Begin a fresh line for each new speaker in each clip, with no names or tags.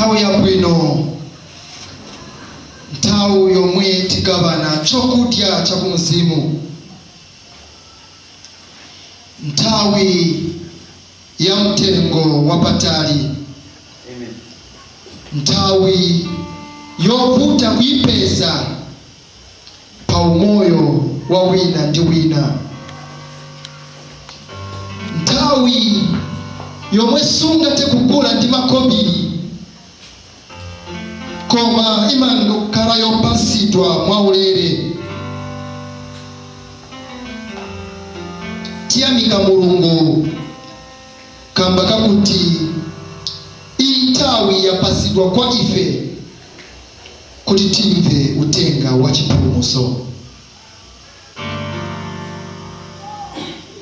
Nthawi yabwino, nthawi yomwe tigabana chokudya chakumzimu, nthawi ya mtengo wapatali, nthawi yovuta kuipeza pa umoyo wa wina ndi wina, nthawi yomwe sungathe kugula ndi makobiri koma imangokhala yopasidwa mwaulere. Tiyamika Mulungu kamba kakuti iyi nthawi yapasidwa kwa ife kuti timve utenga wa chipulumutso.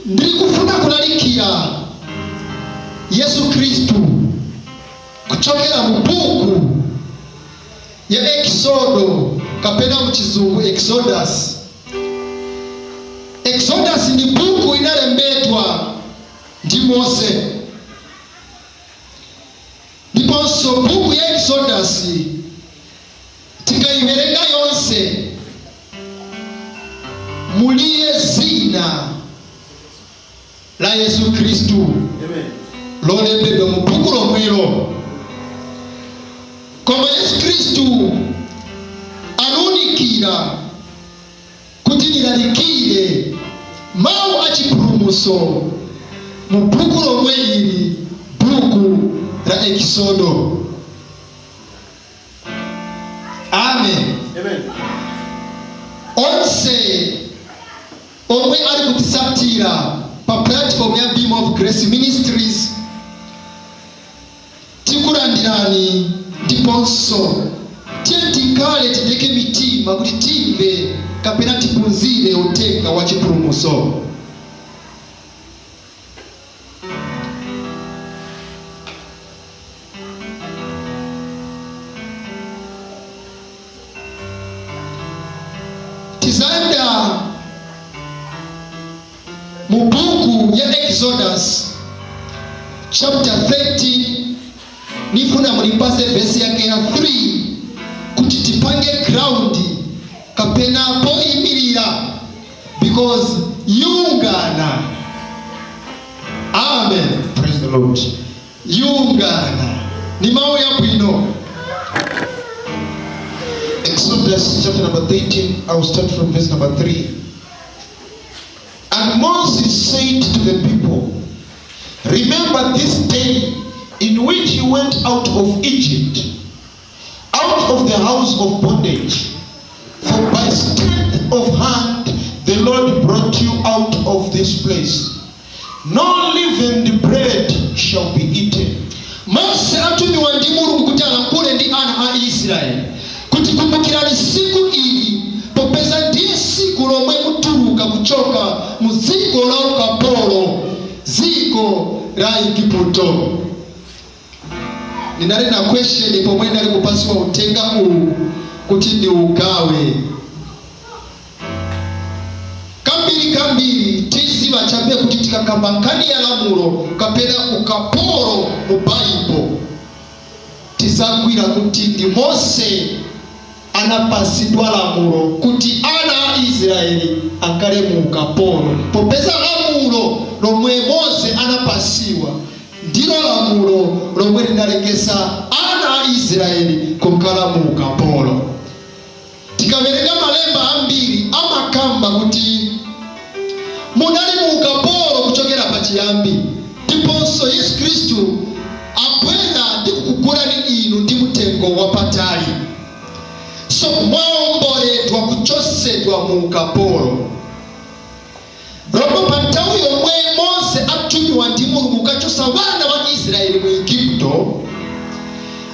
Ndiri kufuna kulalikira Yesu Khristu kuchokera mu buku ya Exodo, kapena mu Chizungu Exodus. Exodus ndi buku inalembedwa ndi Mose, ndiponso buku ya Exodus tikayiwerenga yonse muliye zina la Yesu Khristu lolembedwa mu buku lomwelo. Koma Yesu Khristu anunikira kuti nilalikire mawu a chipulumutso mu buku lomwe ili, buku la Exodo. Amen. Onse omwe ali kutisatira pa platform ya Beam of Grace Ministries, tikulandirani, ndiponso tiye tikhale tideke mitima kuti timve kapena tiphunzire uthenga wa chipulumutso. Tizayenda mu buku ya Exodus chapter 13. Nifuna mulipase vesi yake ya 3 kuti tipange ground kapena poyimirira, because yungana. Amen.
Praise the Lord.
Yungana ni mawu yabwino.
Exodus chapter number 13, I will start from verse number 3. And Moses said to the people, "Remember this day in which you went out of Egypt, out of the house of bondage. For by strength of hand the Lord brought you out of this place. No leavened bread shall be eaten."
Mose atumiwa ndi Mulungu kuti alankhule ndi ana a Israeli kuti, "Kumbukirani siku ili, popeza ndiye siku lomwe mutuluka kuchoka mu dziko la ukapolo, dziko la Igupto." Ndinali na question pomwe ndali kupasiwa uthenga uwu kuti ndiugawe. Kambiri kambiri tiziva chabe kuti tikakamba nkhani ya lamulo kapena ukapolo mu Baibo, tizagwira kuti ndi Mose anapasidwa lamulo kuti ana a Israeli akhale mu ukapolo, popeza lamulo lomwe Mose anapasiwa ndilo lamulo lomwe linalekesa ana a Israeli kukhala mu ukapolo. Tikawerenga malemba ambiri amakamba kuti munali mu ukapolo kuchokera pachiyambi, ndiponso Yesu Khristu abwera ndi kukugulani inu ndi mtengo wapatali, so mwaomboledwa kuchosedwa mu ukapolo. Lomwe pa nthawi yomwe Mose atumiwa ndi Mulungu kukachosa vana va Israeli mu Igupto,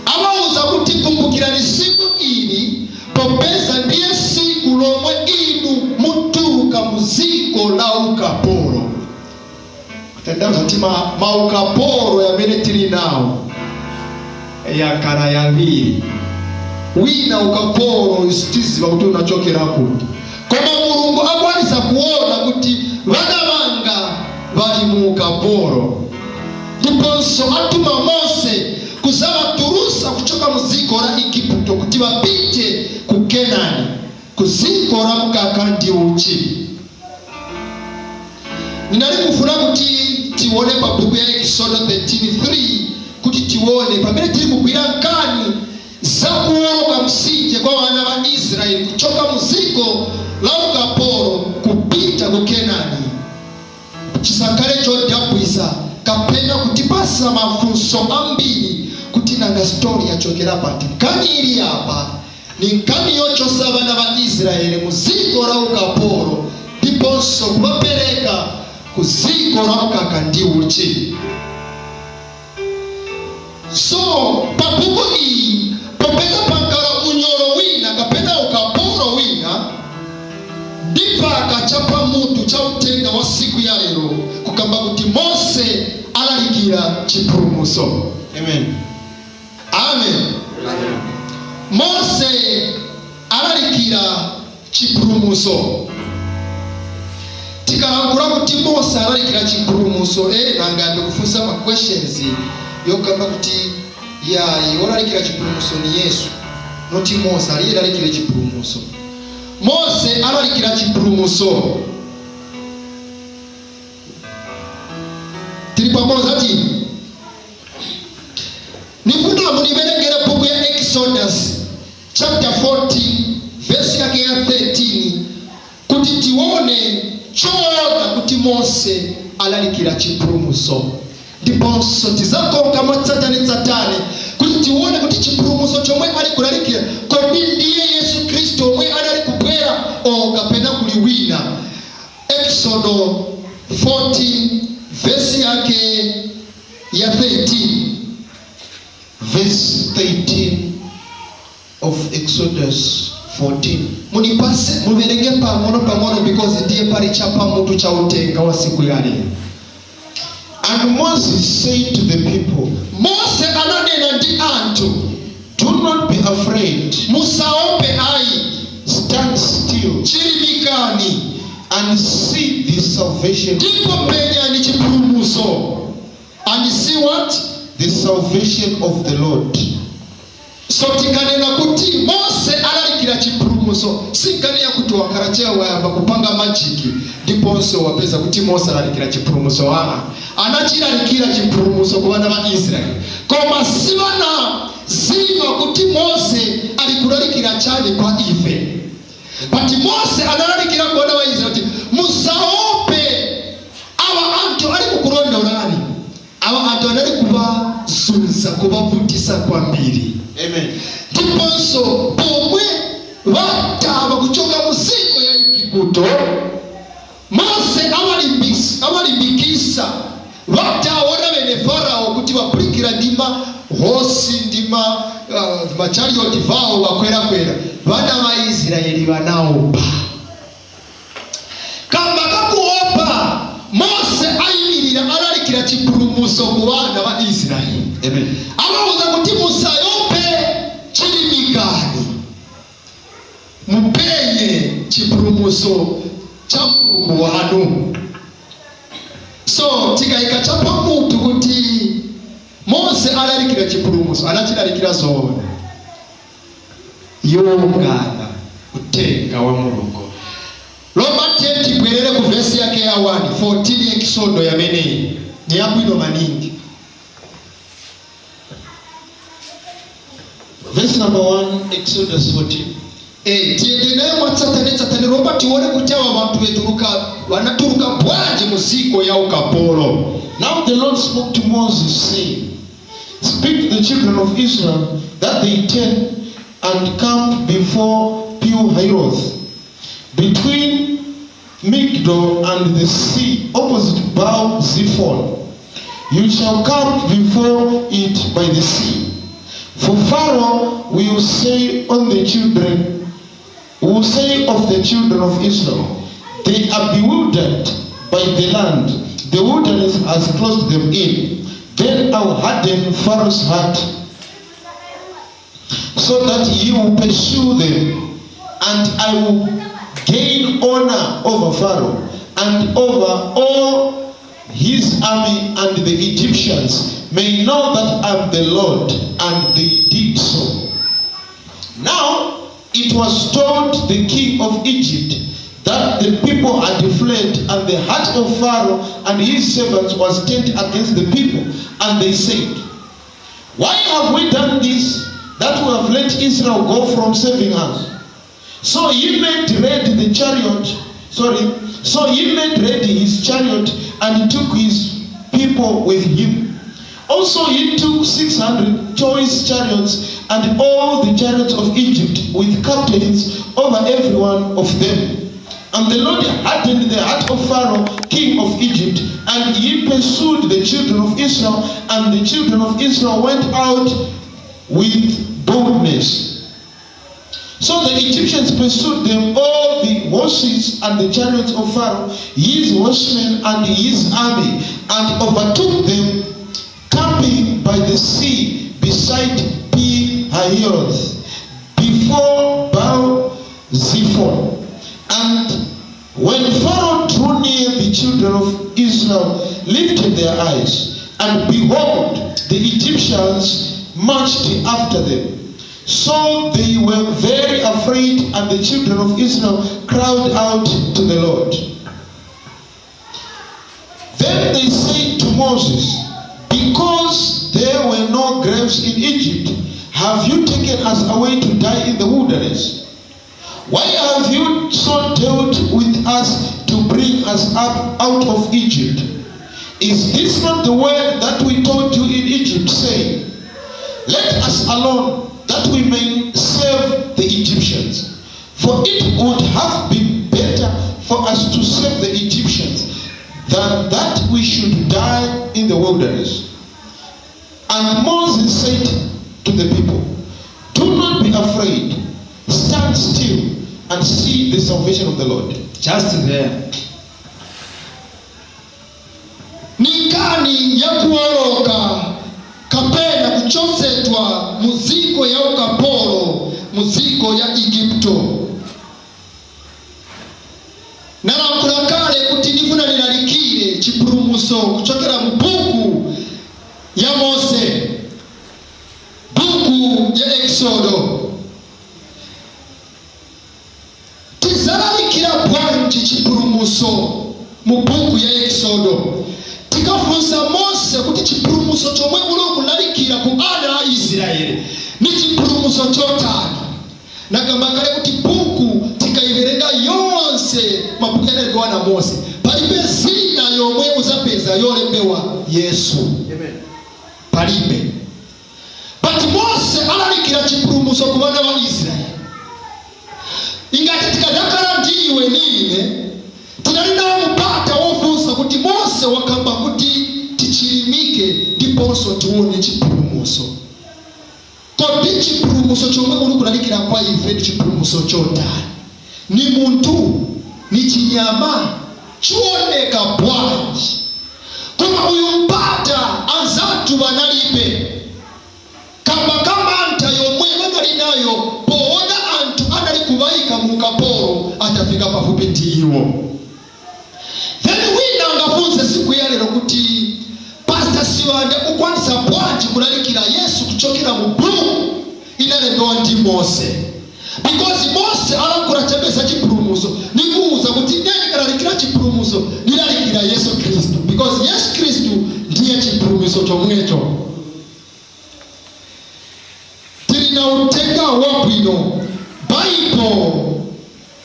amawuza kuti, "Kumbukirani siku ili, popeza ndiye siku lomwe inu mutuluka mu dziko la ukapolo." Kutanthauza kuti maukapolo yamene tili nawo yakhala yaviri. Wina ukapolo sitiziva kuti unachokera kuti, koma Mulungu akwanisa kuona kuti vana vanga vali mu ukapolo, ndiponso atuma Mose kuzavatulusa kuchoka. Ku ziko la mkaka ndi uchi. Ninali kufuna kuti tione pa buku ya Exodo 13:3 kuti tione pamene tili kugwira nkani za kuwoloka msinje kwa wana wa Israeli kuchoka muziko la ukapolo kupita ku Kenani. Chisakhale chodabwisa kapena kutipasa mafunso ambiri kuti nanga story yachokera pati. Nkani ili apa ni nkani yochosa vana va Israeli mu ziko la ukapolo ndiponso kuvapereka ku ziko la mkaka ndi uchi. So pa buku iyi, popeza pankala unyolo wina kapena ukapolo wina, ndipaka cha pamutu cha utenga wa siku ya lero kukamba kuti Mose alalikira chipulumutso.
Amen.
Amen. Mose alalikira chipulumutso. Tikalankhula kuti Mose alalikira chipulumutso, nanga ndikufunsa ma questions yokamba kuti yayi, wolalikira chipulumutso ni Yesu, not Mose. Aliye lalikire chipulumutso. Mose alalikira chipulumutso. Tili pamodzi ati? Nifuna muniverengere buku ya Exodus chapter 14 verse yake ya 13 kuti tione choona kuti Mose alalikira chipulumutso, ndiponso tizakonka mwatsatanetsatane kuti tione kuti chipulumutso chomwe ali kulalikira kodi ndiye Yesu Khristu omwe anali kubwera o kapena kuli wina. Exodo 14 verse yake ya 13.
Verse 13 of Exodus 14.
Munipase muverenge pang'ono pang'ono because ndiye pali chapamutu cha utenga wa siku ya lero.
And Moses said to the people,
Mose ananena ndi anthu,
"Do not be afraid.
Musaope ayi.
Stand still
Chilimikani
and see the salvation,
ndipo penyani chipulumutso. And see what?
The salvation of the Lord."
So tikanena kuti Mose alalikira chipulumutso, sinkanena kuti wakhala chewa wayamba kupanga magic ndiponso wapeza kuti Mose alalikira chipulumutso. Aa, anachilalikira chipulumutso ku vana va Israeli, koma sivanaziva kuti Mose ali kulalikira chani kwa ife. But Mose analalikira ku vana va Israeli kuti musaope, awa anthu ali kukulondolani. Awa anthu anali kuvazunza, kuvavutisa kwambiri.
Amen.
Ndiponso pomwe vatava kuchoka mu ziko ya Igupto, Mose awalimbikisa. Vataona vene Farao kuti vapulikira ndi mahosi ndi ma chariot vawo vakwerakwera, vana va Israeli vanaopa. Kamba kakuopa, Mose ayimirira alalikira chipulumutso ku vana va Israeli.
Amen.
Amawuza kuti musayope, chilimikani, mupenye chipulumutso cha Mulungu wanu. So tikayika chapamutu kuti Mose alalikira chipulumutso, anachilalikira zoona yongana utenga wa Mulungu. Lomba tiye tibwerere ku vesi yake ya 1 14 Exodo yameneyi ni yabwino maningi.
Verse number 1, Exodus 14.
Tiyende naye mwatsatanetsatane lomba tione kuti awa bantu betuluka vanatuluka bwanji muziko ya ukapolo.
Now the Lord spoke to Moses, saying, "Speak to the children of Israel that they turn and camp before Pi-hahiroth, between Migdol and the sea, opposite Baal Zephon. You shall camp before it by the sea. For Pharaoh will say on the children, will say of the children of Israel, 'They are bewildered by the land. The wilderness has closed them in.' Then I will harden Pharaoh's heart, so that he will pursue them, and I will gain honor over Pharaoh and over all his army, and the Egyptians may know that I am the Lord." And they did so. Now it It was told the king of Egypt that the people had fled, and the heart of Pharaoh and his servants was turned against the people. And they said, "Why have we done this, that we have let Israel go from serving us?" So he made ready the chariot, sorry, so he made ready his chariot and took his people with him. Also he took 600 choice chariots and all the chariots of Egypt with captains over every one of them. And the Lord hardened the heart of Pharaoh, king of Egypt, and he pursued the children of Israel, and the children of Israel went out with boldness. So the Egyptians pursued them, all the horses and the chariots of Pharaoh, his horsemen and his army, and overtook them, camping by the sea beside Pi Hahiroth, before Baal Zephon. And when Pharaoh drew near, the children of Israel lifted their eyes, and behold, the Egyptians marched after them. So they were very afraid, and the children of Israel cried out to the Lord. Then they said to Moses, "Because there were no graves in Egypt, have you taken us away to die in the wilderness? Why have you so dealt with us to bring us up out of Egypt? Is this not the word that we told you in Egypt, saying, 'Let us alone, that we may serve the Egyptians'? For it would have been better for us to serve the Egyptians than that we should die in the wilderness." And Moses said to the people, "Do not be afraid. Stand still and see the salvation of the Lord."
Just there. Ni nkani ya kuwoloka kapena kuchosedwa muziko ya ukapolo, muziko ya Igupto. Nalankhula kale kuti ndifuna nilalikire chipulumutso kuchokera mu buku ya Mose, buku ya Exodo. Tizalalikira bwanji chipulumutso mu buku ya Exodo, tikafunsa Mose kuti chipulumutso chomwe uli kulalikira ku ana a Israeli ni chipulumutso chotani? Nakamba kale kuti buku tikaiverenga yonse, mabuku yanalembewa na Mose, palibe zina yomwe uzapeza yolembewa Yesu, palibe. But Mose alalikira chipulumutso ku vana va Israeli. Ingati tikadakhala ndiwe nine, tinali nawo mupata wofunsa kuti Mose wakamba kuti tichilimike ndiponso tione chipulumutso, kodi chipulumutso chomwe uli kulalikira kwa ife ndi chipulumutso chotani? Ni munthu? Ni chinyama? Chioneka bwanji? Koma uyu mpata anzathu banalibe, kamba kamantha yomwe banali nayo poona anthu anali kubayika mu ukapolo atafika pafupi ndi iwo. Then wina angafunse siku ya lero kuti, "Pastor Siwanda, ukwanisa bwanji kulalikira Yesu kuchokera mu buku inalembewa ndi Mose?" Because Mose alankhula chabe za chipulumutso. Nikuwuza kuti ine ndikalalikira chipulumutso, ndilalikira Yesu Khristu, because Yesu Khristu ndiye chipulumutso chomwecho. Tili na uthenga wabwino. Baibo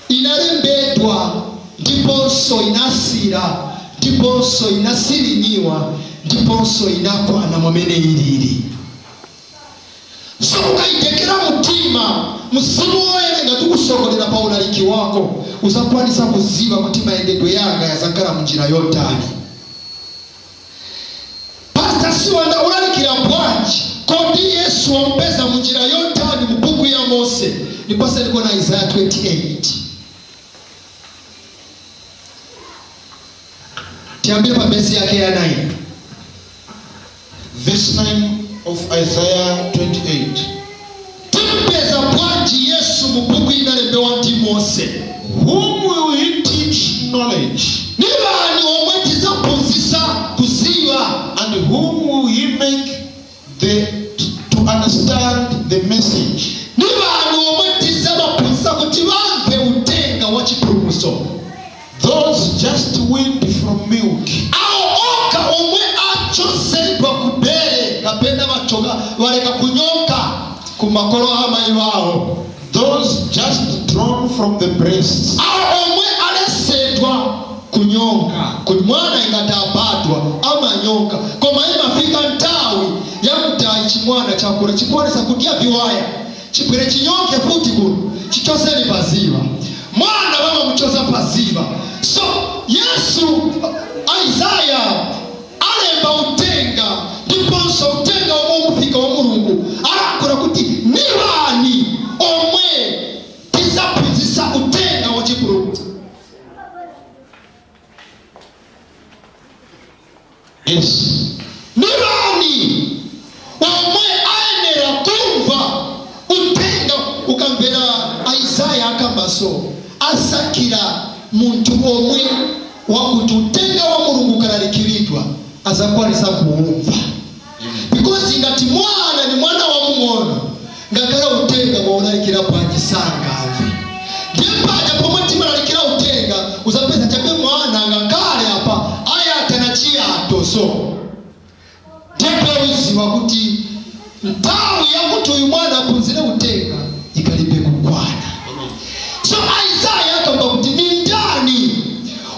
inalembedwa, ndiponso inasira, ndiponso inasiriniwa, ndiponso inakwana mwamene ilili. So ukaitekera mutima, Mzimu Woyera ngati ukusokolera pa ulaliki wako, uzakwanisa kuziva kuti mayendedwe yanga yazakhala munjira yotani. Pastor Siwanda, ulalikira bwanji? Kodi Yesu wampeza munjira yotani mu buku ya Mose? Nipase ndiko na Isaya 28. Tiyambire pa vesi yake ya 9.
Verse 9 of Isaiah 28.
Timpeza bwanji Yesu mu buku inalembewa ndi Mose?
Whom will he teach knowledge?
Ni bani omwe tizaphunzisa kuziva?
And whom will he make to understand the message?
Ni bani omwe tizabaphunzisa?
just weaned from milk.
Awo oka omwe achosedwa kubere kapena bachoka baleka kunyonka ku makolo amayi bawo.
Those just drawn from the breasts.
Awo omwe alesedwa kunyonka, kuti mwana ingati abadwa amanyonka, koma imafika nthawi yakuti ayi, chimwana chakula, chikwanisa kudya viwaya, chibwere chinyonke futi kuno, chichoseni paziva. Mwana vamamuchosa paziva. So Yesu, Isaya alemba utenga, ndiponso utenga omwe umufika wa Mulungu, alankhula kuti ni bani omwe tizaphunzitsa utenga wa chipulumutso?
Yes.
Ni bani omwe ayenera kumva utenga? Ukamvera Isaya akambaso asakira munthu omwe wakuti utenga wa Mulungu ukalalikiridwa azakwanisa kuumva, because ngati mwana ni mwana wa mung'ono, ngakhale utenga mwaulalikira bwanji sangamve. Ndiye paja pomwe timalalikira utenga uzapeza chabe mwana ngakhale apa ayatana chiyato. So ndipo uziwa kuti nthawi yakuti uyu mwana aphunzire utenga ikalibe kukwana. So Isaya akamba kuti ni ndani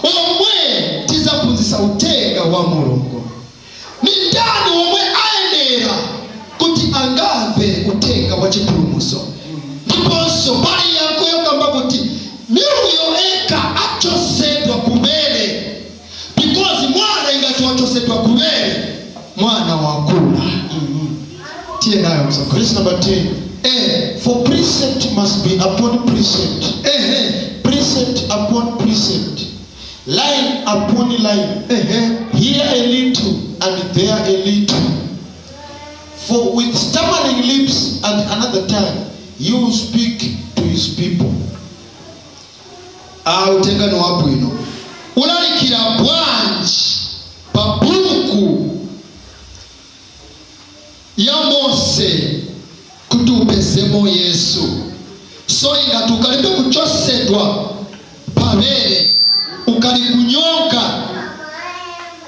omwe tizaphunzitsa utenga wa Mulungu? Ni ndani omwe ayenera kuti angamve utenga wa chipulumutso? Ndiponso pali yankho yokamba kuti ni uyo eka achosedwa kubere, because mwana ingati wachosedwa kubere, mwana wakula. Tiye nayo, msoko.
Verse number 10. For precept must be upon precept, precept upon precept, line upon line, here a little and there a little. For with stammering lips and another tongue, you will speak to his people.
Ah, utenga ni wabwino. Ulalikira bwanji pa buku ya Mose kuti upezemo Yesu? So ingati ukalibe kuchosedwa pabere, ukali kunyonka,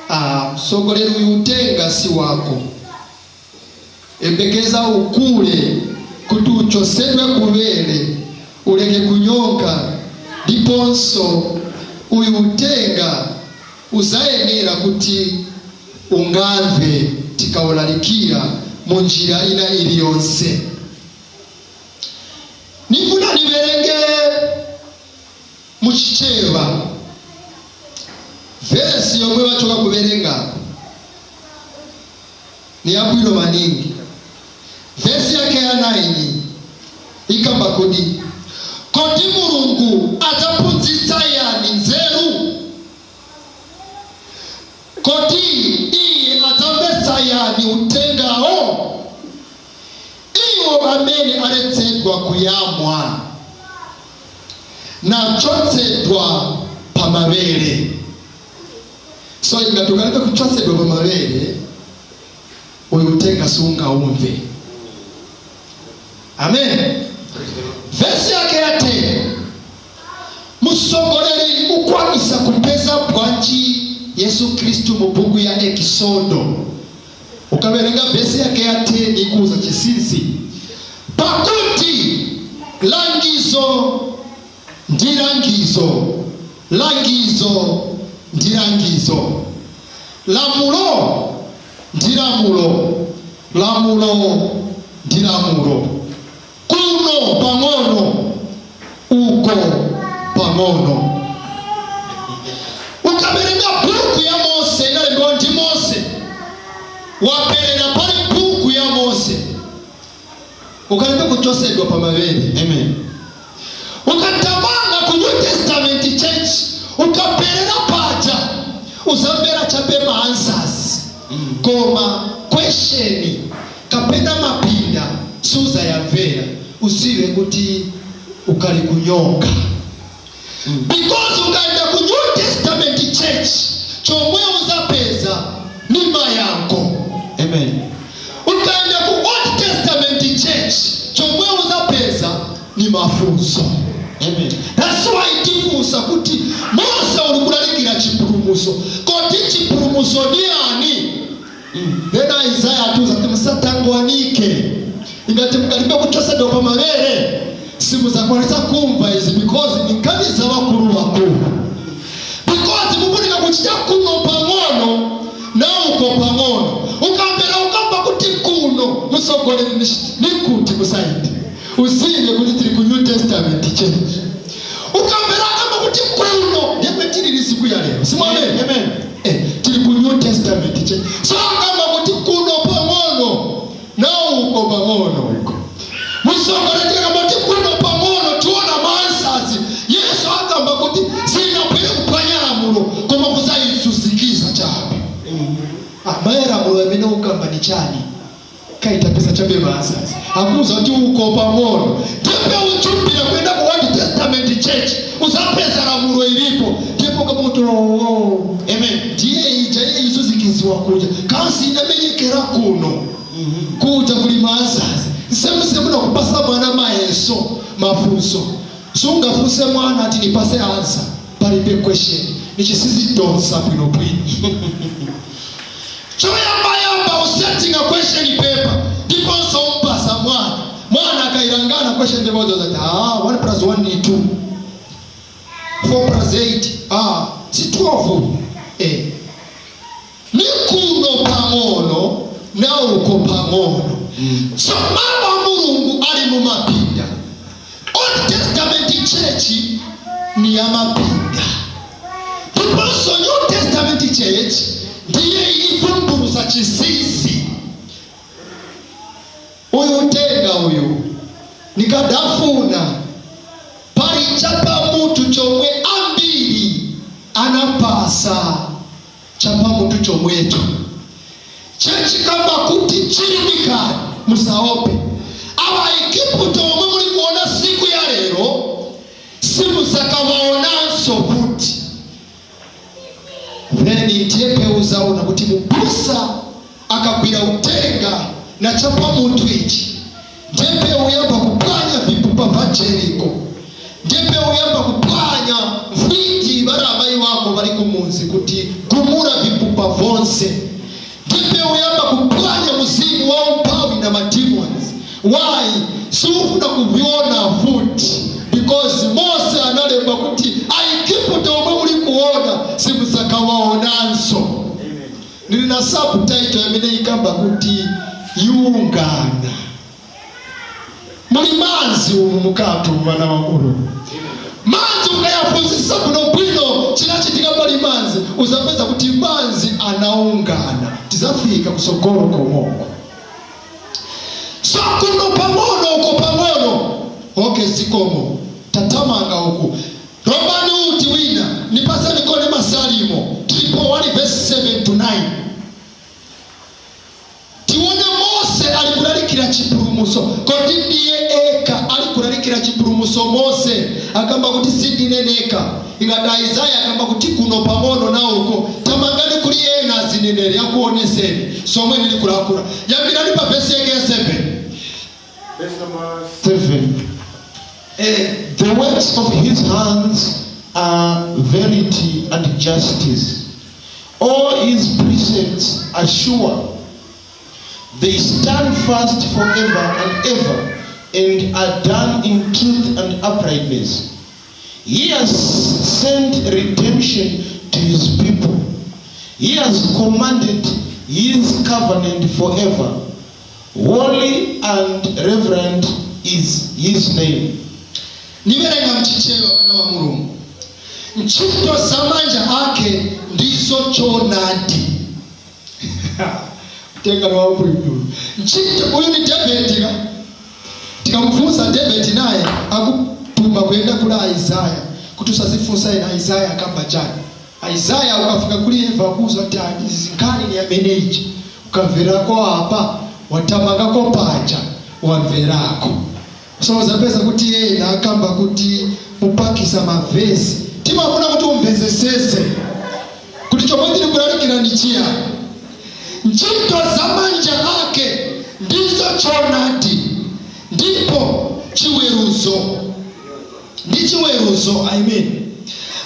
ah, msogoleri, uyu utenga si wako. Embekeza ukule kuti uchosedwe kubere, uleke kunyonka, ndiponso uyu utenga uzayenera kuti ungamve tikawulalikira mu njira ina iliyonse. Nifuna niverenge muchichewa vesi yomwe bachoka kuverenga, ni yabwino maningi. Vesi yake ya 9 ikamba kuti, "Kodi Mulungu adzaphunzitsa yani nzeru? Kodi iye adzamvetsa yani utengawo? Iwo amene aletsedwa kuyamwa nachotsedwa pamabere." So ingati ukalibe kuchotsedwa pamabere, uyu utenga sungaumve. Amen. Vesi yake ya 10, msogoleri ukwanisa kupeza bwanji Yesu Kristu mu buku ya Ekisodo? Ukaverenga vesi yake ya 10, ikuza chinsinsi: "Pakuti langizo ndi langizo, langizo ndi langizo, lamulo ndi lamulo, lamulo ndi lamulo, kuno pang'ono, uko pang'ono." Ukaverenga buku ya Mose inalembewa ndi Mose, waperera pali buku ya Mose, ukalembe kuchosedwa pa mavere.
Amen.
Ukatamanga ku New Testament Church, ukaperera paja, uzamvera chabe ma answers, koma question kapena mapinda suzayamvera. Usiwe kuti ukali kunyonga, because ukaenda ku New Testament Church, chomwe uzapeza ni mayankho.
Amen.
Ukaenda ku Old Testament Church, chomwe uzapeza ni mafunso.
Amen.
That's why tifunsa kuti Mose uli kulalikira chipulumuso, kodi chipulumuso ni ani? Then Isaiah atiuza kuti musatangwanike, ingati mukalibe kuchosedwa pa mabere simuzakwanisa kumva izi, because ni nkhani za vakulu vakulu, because mufunika kuchita kuno pang'ono na uko pang'ono. Ukamvera ukamba kuti kuno musogoleri ni kuti ku side, uzive kuti tiri ku New Testament Church. Ukamvera akamba kuti kuno, ndiyemwe tilili siku ya lero, simwamene?
Amen.
Tiri ku New Testament Church. So akamba kuti kuno pang'ono na uko pang'ono uko, musongole, tikakamba kuti kuno pang'ono, tiona ma answers. Yesu akamba kuti sinabwere kuphwanya lamulo koma kuzayizuzikiza chabe. Amaye, lamulo amene ukamba ni chani? Kaitapisa chabe ma answers, akuuza kuti uko pang'ono, ndipo uchumbira kwenda ku Old Testament Church, uzapeza lamulo ilipo, ndipo kamuti oh.
Amen.
Ndiye ija iye izuzikiziwa kuja kansi inamenyekera kuno kuja kuli ma answers. Nsemusemu nakupasa mwana mayeso, mafunso, sungafunse mwana ati nipase answer palibe question, nichisizidonsa bwinobwino. Choyambayamba usettinga question paper, ndiponso umpasa mwana. Mwana akailangana question paper uzati, "Ah, 1 plus 1 ni 2, 4 plus 8, ah, si 12." Ni kuno pang'ono na uko pang'ono. So mawu a Mulungu ali mumapinda. Old Testament Church ni yamapinda, ndiponso New Testament Church ndiye ivumbulusa chinsinsi. Uyu utenga uyu nikadafuna pali chapamutu chomwe ambiri anapasa, chapamutu chomwecho chechikamba kuti chilimikani, musaope. Abaigupto omwe muli kuona siku ya lero simuzakawaonanso kuti. Then ndiye uzaona kuti mubusa akagwira utenga na chapamutu ichi, ndiye uyamba kupwanya vipupa va Jeriko, ndiye uyamba kupwanya mfiti vari amayi wako vari kumunzi kuti gumura vipupa vonse, ndiye uyamba kupwanya muzimu wa umphawi na ma demons. Why? Siufuna kuviona futi, because Mose analemba kuti Aigupto omwe muli kuona simuzakawaonanso. Ndili na subtitle imene ikamba kuti yungana. Muli manzi umu mukatu, mwana wa Mulungu. Manzi ukayafunzisa bwino bwino chinachitika pali manzi, uzapeza kuti manzi anaungana. Tizafika kusogolo komoko. So kuno pang'ono, uko pang'ono. Okay, zikomo, tatamanga uku. Romani uti wina nipasa nikone Masalimo 1 verse 7 to 9, tione Mose alikulalikira chipulumuso. Kodi ndiye eka alikulalikira chipulumuso? Mose akamba kuti sindineneka, ingati Isaya akamba kuti kuno pang'ono na uko. Tamangani kuli ena azineneri akuoneseni somwe ndili kulakula. Yambirani pa vesi yake ya 7.
Verse number 7.
Eh.
The works of his hands are verity and justice. All his precepts are sure. They stand fast forever and ever and are done in truth and uprightness. He has sent redemption to his people. He has commanded his covenant forever. Holy and reverend is his name.
Niverenga mchichewa, vana wa Mulungu. Ntchito za manja ake ndizo choonadi. Tenga wabwino ntchito. Uyu ni David ka. Tikamufunsa David, naye akupuma kuyenda kula Isaya kuti usazifunsa ina Isaya akamba chani. Isaya ukafika kuli Eva akuuza kuti izi nkhani ni ameneji, ukamverako apa, watamangako paja, wamverako. So uzapeza kuti ena akamba kuti mupakisa mavesi, timafuna kuti umvesesese kuti chomwe tili kulalikira ni chiyani. Ntchito za manja ake ndizo choonadi, ndipo chiweruzo Ndi chiweruzo, I mean.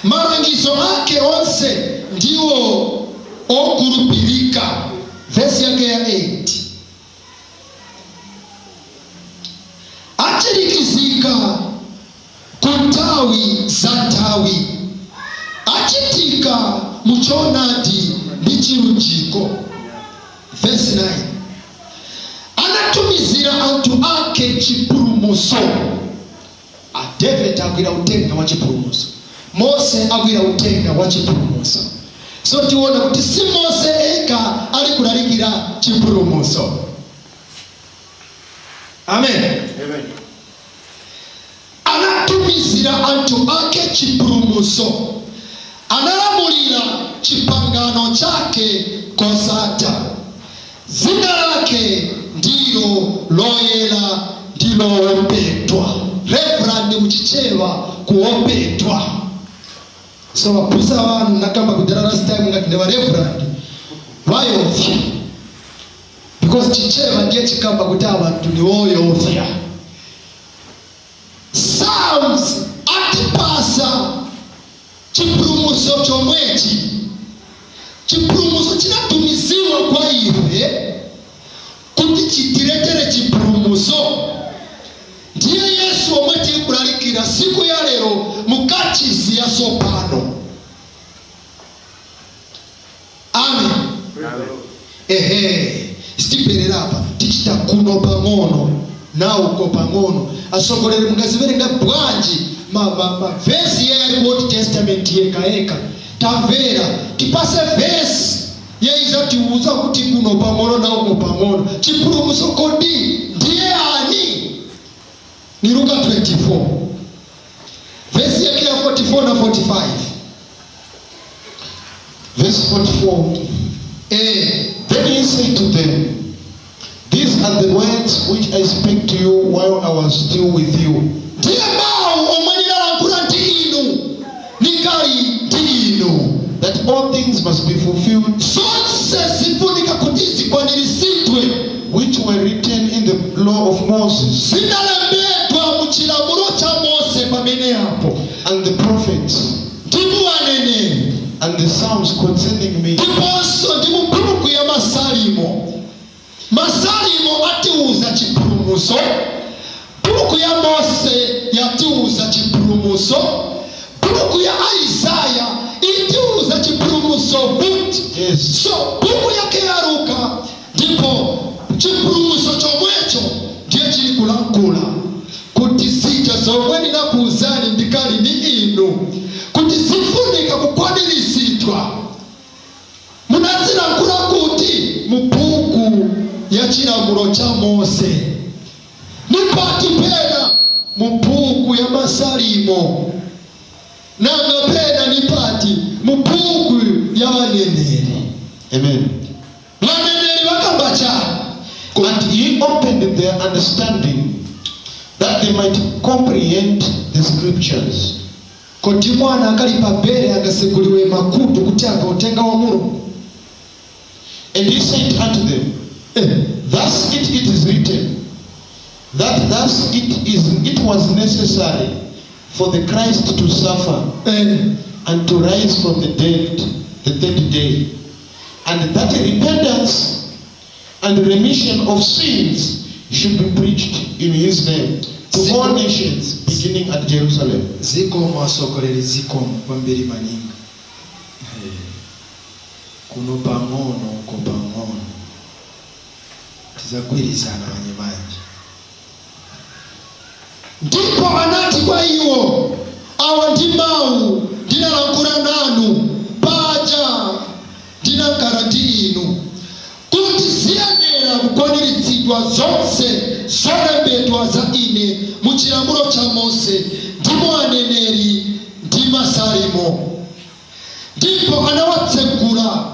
Malangizo ake onse ndiwo okhulupirika. Vesi yake ya 8. Achirikizika ku nthawi za nthawi, achitika mu choonadi ndi chilunjiko. Vesi 9. Anatumizira anthu ake chipulumutso. A David agwira utenga wa chipulumutso, Mose agwira utenga wa chipulumutso. So tiona kuti si Mose eka ali kulalikira chipulumutso. Amen.
Amen.
Anatumizira anthu ake chipulumutso, analamulira chipangano chake kosatha. Dzina lake ndilo loyera ndi loopedwa. Reverend muchichewa kuopedwa. So vabusa vanhu nakamba kudhara last time ngati ndeva reverend vayofya, because Chichewa ndiye chikamba kuti abantu niwoyofya. Psalms atipasa chipulumutso chomwechi. Chipulumutso chinatumiziwa kwa ife kuti chitiletere chipulumutso ndiye Yesu omwe tili kulalikira siku ya lero mukachisi ya sopano. Amen. Ehe, sitiperera apa, tichita kuno pang'ono nauko pang'ono. Asogoleri, mungaziverenga bwanji mavesi ye ali ku Old Testament yeka yeka? Tamvera, tipase vesi yeizatiuza kuti kuno pang'ono nauko pang'ono chipulumutso kodi ndiye ani? Ni Luka 24, vesi yake ya 44 na 45.
Verse 44. Then he said to them, "These are the words which I spake to you while I was still with you."
Ndiye mawu omwe ndinalankhula ndi inu nikali ndi inu,
that all things must be fulfilled
zonse zifunika kuti zikwaniritsidwe
which were written in the law of Moses
zinalembedwa mu chilamulo cha Mose pamene apo
and the prophets
ndi mu aneneri
and the Psalms concerning me.
Ndiponso ndi mu buku ya Masalimo. Masalimo atiuza chipulumutso, buku ya Mose yatiuza chipulumutso, buku ya Isaya itiuza chipulumutso kuti so buku yake ya Luka ndipo chipulumutso chomwecho ndiye chili kulankhula kuti zija zomwe ndinakuuzani ndikali ndi inu kuti zifunika kukwaniritsidwa, munazilankhula kuti mu buku ya chilamulo cha Mose, nipati pena mu buku ya Masalimo, nanga pena nipati mu buku ya vaneneri.
Amen.
Vaneneri vakamba chani?
And he opened their understanding that they might comprehend the scriptures.
Kodi mwana akali pa bere angaseguliwe makutu kuti amve utenga wa Mulungu?
And he said unto them, "Thus it is written, that thus it was necessary for the Christ to suffer and to rise from the dead the third day, and that repentance and remission of sins should be preached in his name to all nations, beginning at Jerusalem."
Zikomo asogoleri, zikomo kwambiri maninga. Kuno pang'ono, uko pang'ono, tizagwirizana manyemanje. Ndipo anati kwa iwo, awa ndi mawu ndinalankhula nanu paja ndinakhala ndi inu, kuti ziyenera kukwaniritsidwa zonse zolembedwa za ine mu chilamulo cha Mose ndi mu aneneri ndi Masalimo. Ndipo anawatsegula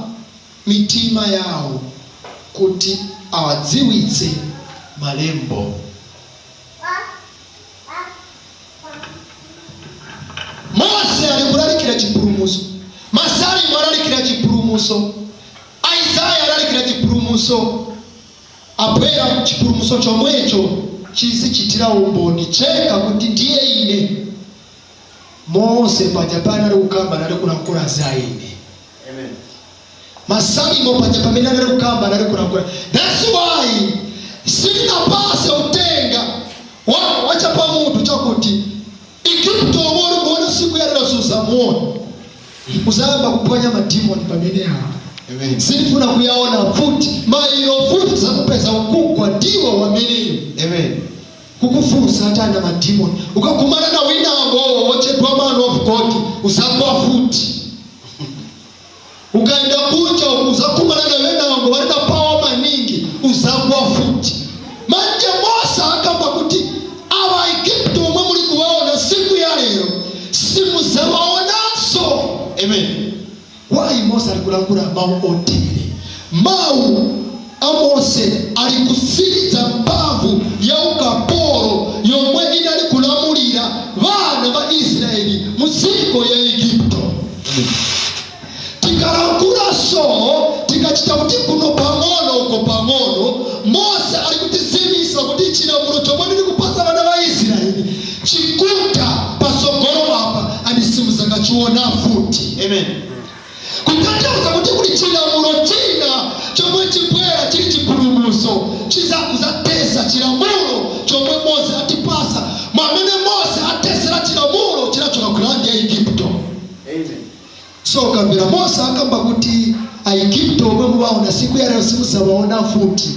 mitima yawo kuti awadziwitse malembo. Mose ali kulalikira chipulumutso, Masalimo alalikira chipulumutso, Isaya alalikira chipulumutso. Abwera chipulumutso chomwecho chizichitira umboni cheka kuti ndiye ine. Mose paja pamene ali kukamba anali kulankhula za ine.
Amen.
Masalimo paja pamene anali kukamba anali kulankhula. That's why silinapase utenga wachapamutu chakuti Igupto omwe uli kuona siku ya lero suzamuona, uzayamba kuphwanya madimoni pamene apo.
Amen.
Sindifuna kuyaona futi mailo futi, zakupeza ukugwa ndiwo wameneyo.
Amen.
Kukufunsa atanda madimoni, ukakumana na winango wochedwa man of God, usagwa futi. Ukaenda kunja uzakumana na wenango walina power maningi, uzagwa futi. Manje Mose akamba kuti awa Igupto omwe muli kuwaona siku ya lero simuzawaonanso.
Amen.
Why Mose alikulankhula mawu otere? Mawu a Mose alikusiriza mphamvu ya ukapolo yomwe inali kulamulira vana va Israeli mu dziko ya Igupto. Tikalankhula so, tikachita kuti kuno pang'ono, uko pang'ono, Mose ali kutizimisa kuti chilamulo chomwe ndili kupasa vana va Israeli chikuta pasogolo apa and simuzakachiona futi.
Amen.
Kutanthauza kuti kuli chilamulo china chomwe chibwera chili chipulumutso, chizakuzatesa chilamulo chomwe Mose atipasa, mwamene Mose atesera chilamulo chinachoka ku land ya Igupto.
Amen.
So kambira Mose akamba kuti Aigupto omwe muwaona siku ya lero simuzawaona futi,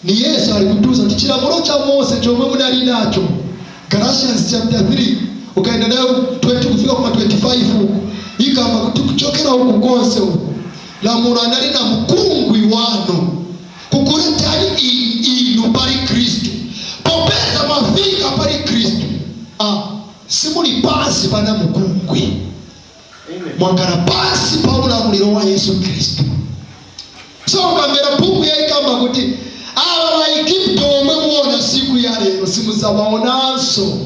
ni Yesu ali kutuza kuti chilamulo cha Mose chomwe munali nacho, Galatians chapter 3, ukaenda nayo 20 kufika kuma 25 uku, ikamba kuti kuchokera uku konse uku lamulo anali na mkungwi wanu kukuletani inu pali Khristu. Popeza mwafika pali Khristu, simuli pansi pana mkungwi.
Amen.
Mwakhala pansi pa ulamuliro wa Yesu Khristu. So ukamvera buku yaikamba kuti ava Vaigupto omwe muona siku ya lero simuzawaonanso,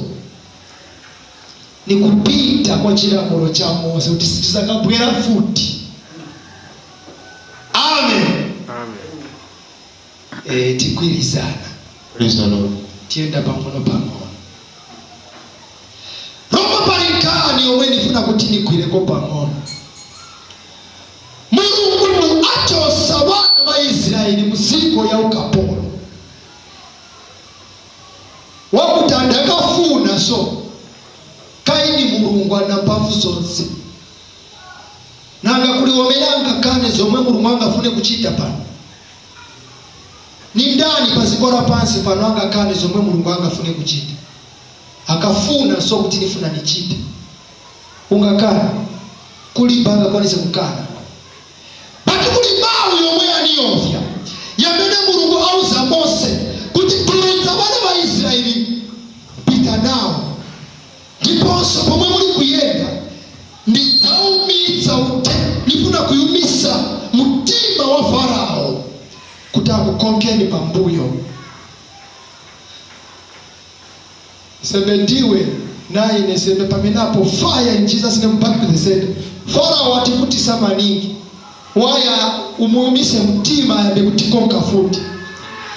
ni kupita kwa chilamulo cha Mose kuti sichizakabwera futi. Amen.
Amen.
Tigwirizana.
Praise the Lord.
Tiyenda pang'ono pang'ono. Roma pali nkhani yomwe ndifuna kuti ndigwireko pang'ono. Mulungu achosa vana va Israeli muziko ya ukapolo wakuti andakafuna. So kaini Mulungu ana mphamvu zonse, nanga kuliwomeranga kane zomwe Mulungu angafune kuchita pano? Ni ndani paziko la pansi pano angakane zomwe Mulungu angafune kuchita? Akafuna so kuti nifuna nichite, ungakana? Kulimba angakwanise kukana? Pati kuli mawu yomwe yaniyovya yamene Mulungu auza Mose kuti tuludza vana va Israeli, pita nawo, ndiponso pomwe muli kuyenda ndidzaumitsa ute, ndifuna kuyumisa mtima wa Farao kuti akukonkeni pambuyo. Sembe ndiwe naine sembe pamenapo, fire in Jesus' name, back to the sender. Farao ativutisa maningi, waya umuyumise mtima ayambe kutikonka futi.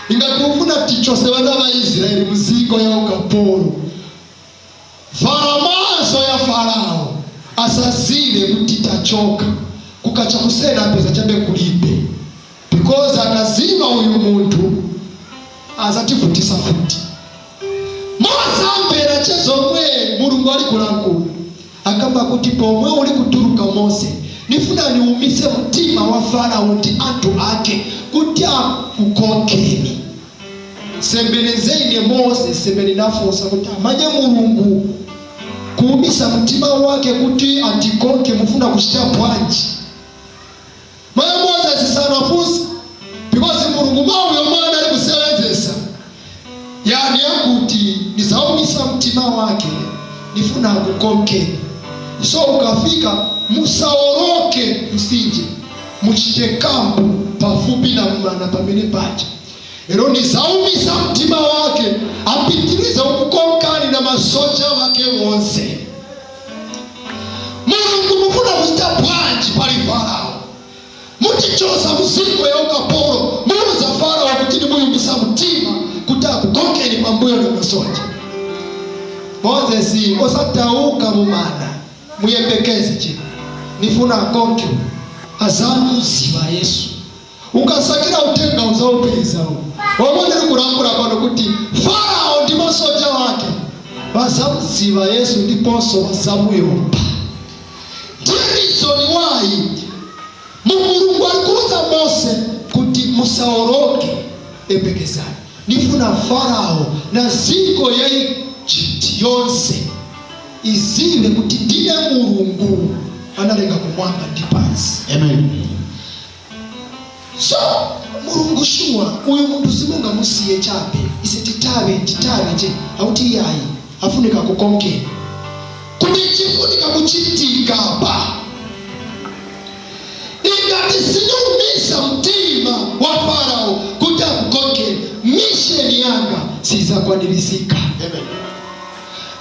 Ingati ufuna tichose vana va Israeli muziko ya ukapolo, faramaso ya Farao asazile kuti tachoka, kukacha kusena apeza chabe kulibe, because akazima uyu munthu azativutisa futi. Mose amvera chezomwe Mulungu ali kulankhula, akamba kuti pomwe uli kutuluka Mose, nifuna niumise mtima wa Farao ndi anthu ake kuti akukonkeni. Sembenezeni Mose sembeni nafunsa kuti amanye Mulungu kuumisa mtima wake kuti atikonke mufuna kuchita bwanji? Maye Moses sanafunsa, because Mulungu mawu yomwe anali kusewenzesa yani yakuti nizaumisa mtima wake, nifuna akukonkeni. So ukafika musaoloke msinje, muchite camp pafupi na mwana pamene paja. Ero nizaumisa mtima wake apitirize ukukonkani na masoja wake wonse. Mulungu mufuna kuchita bwanji pali Farao? Mutichosa muziko ya ukapolo, muuza Farao kuti nimuyumisa mtima kuti akukonkeni pambuyo na masoja. Moses osatauka mumana, muyembekeze che nifuna akonke azamuziva Yesu. Ukasakira utenga uzaupeza omwe ndiri kulangula pano kuti Farao ndi masoja wake vazamuziva Yesu ndiponso vazamuyomba. Ndiye reason why Mulungu alikuuza Mose kuti musaoroke, embekezani, nifuna Farao na ziko ya Egypt yonse izive kuti ndine Mulungu analenga kumwamba ndi pansi.
Amen.
So Mulungu sure, uyu munthu simungamusiye chabe, ise titabe titabe che akuti iyayi, afunika kukonkera kuti chifunika kuchitika pa ingati siniumisa mtima wa Farao kuti akukonkere, mission yanga sizakwanirisika.
Amen.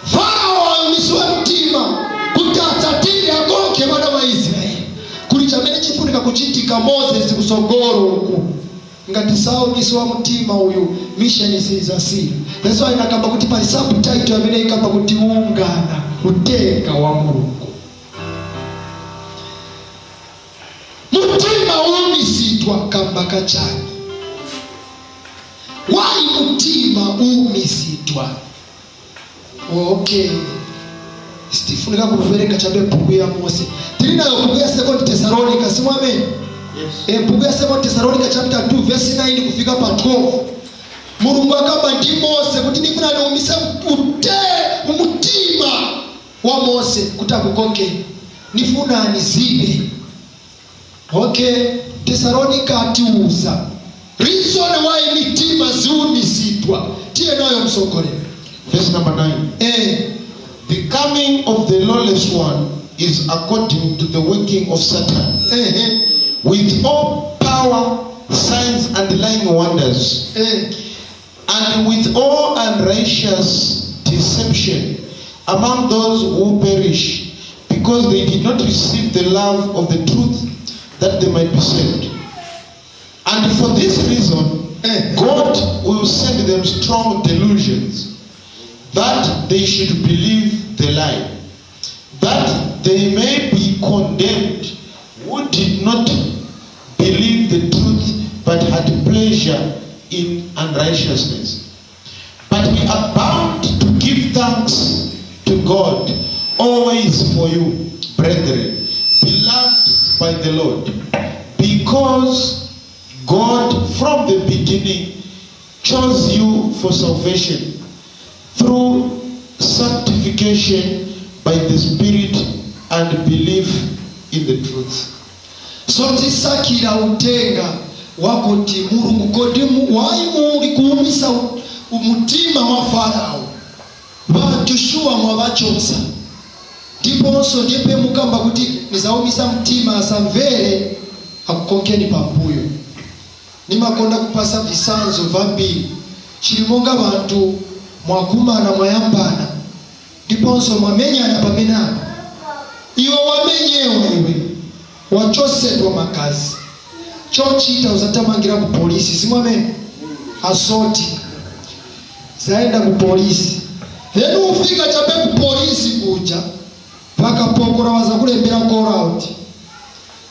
Farao ayumisiwe mtima kuti atsatire akonke vana va Israeli kuli chamene chifunika kuchitika Moses kusogolo uku. Ngati saumisiwa mtima uyu, mission sizasira. That's why inakamba kuti pali subtitle amene ikamba kuti ungana utenga wa Mulungu. Mutima uumisidwa kamba kachani? Why mutima uumisidwa? Okay, sitifunika kuverenga chabe buku ya Mose, tili nayo buku ya Second Thessalonica, simwamene?
Yes.
E, buku ya Second Thessalonica chapter 2 verse 9 kufika pa 12, Mulungu akamba ndi Mose kuti ndifuna ndiumise ute umutima wa Mose kuti akukonkeni, nifuna anizibe. Okay, Thessalonica atiuza reason why mitima ziumisidwa. Tiye nayo, msogolero.
Verse number 9. The coming of the lawless one is according to the working of Satan, with all power, signs, and lying wonders, and with all unrighteous deception among those who perish, because they did not receive the love of the truth that they might be saved. And for this reason, God will send them strong delusions, that they should believe the lie, that they may be condemned who did not believe the truth but had pleasure in unrighteousness. But we are bound to give thanks to God always for you, brethren, beloved by the Lord, because God from the beginning chose you for salvation through sanctification by the Spirit and belief in the truth.
So tisakira utenga wakuti Mulungu kodi wayi muli kuumisa umutima wa Farao, vanthu sure mwavachosa, ndiponso ndipe mukamba kuti nizaumisa mtima asamvere akukonkeni pambuyo. Nimakonda kupasa visanzo vambiri. Chili monga vanthu mwakumana, mwayambana ndiponso mwamenyana pamene apa. Iwe wamenyewa, iwe wachosedwa magazi, chochita uzatamangira ku polisi, simwamene? Asoti zaenda ku polisi, then ufika chabe ku polisi kuja, vakapokora vazakulembera call out,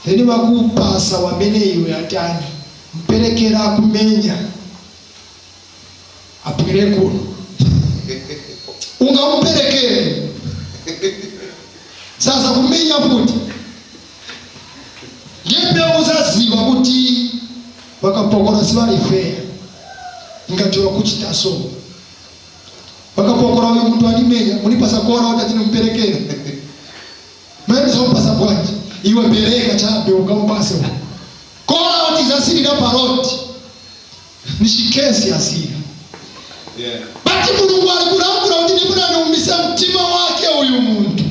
then vakupasa wamene iwe atani mperekera akumenya abwere kuno. Ungamuperekere sasa kumenya futi, ndiye uzaziva kuti vakapokora sivali fair. Ngati wakuchita so, vakapokora uyu muntu animenya, munipasa kuona kuti atinimuperekera mene zomupasa bwanji? Iwe pereka chabe ukamupase call out, izasirira paroti ni chikesi asira. But Mulungu ali kulangula kuti ndifuna niumise mtima wake uyu muntu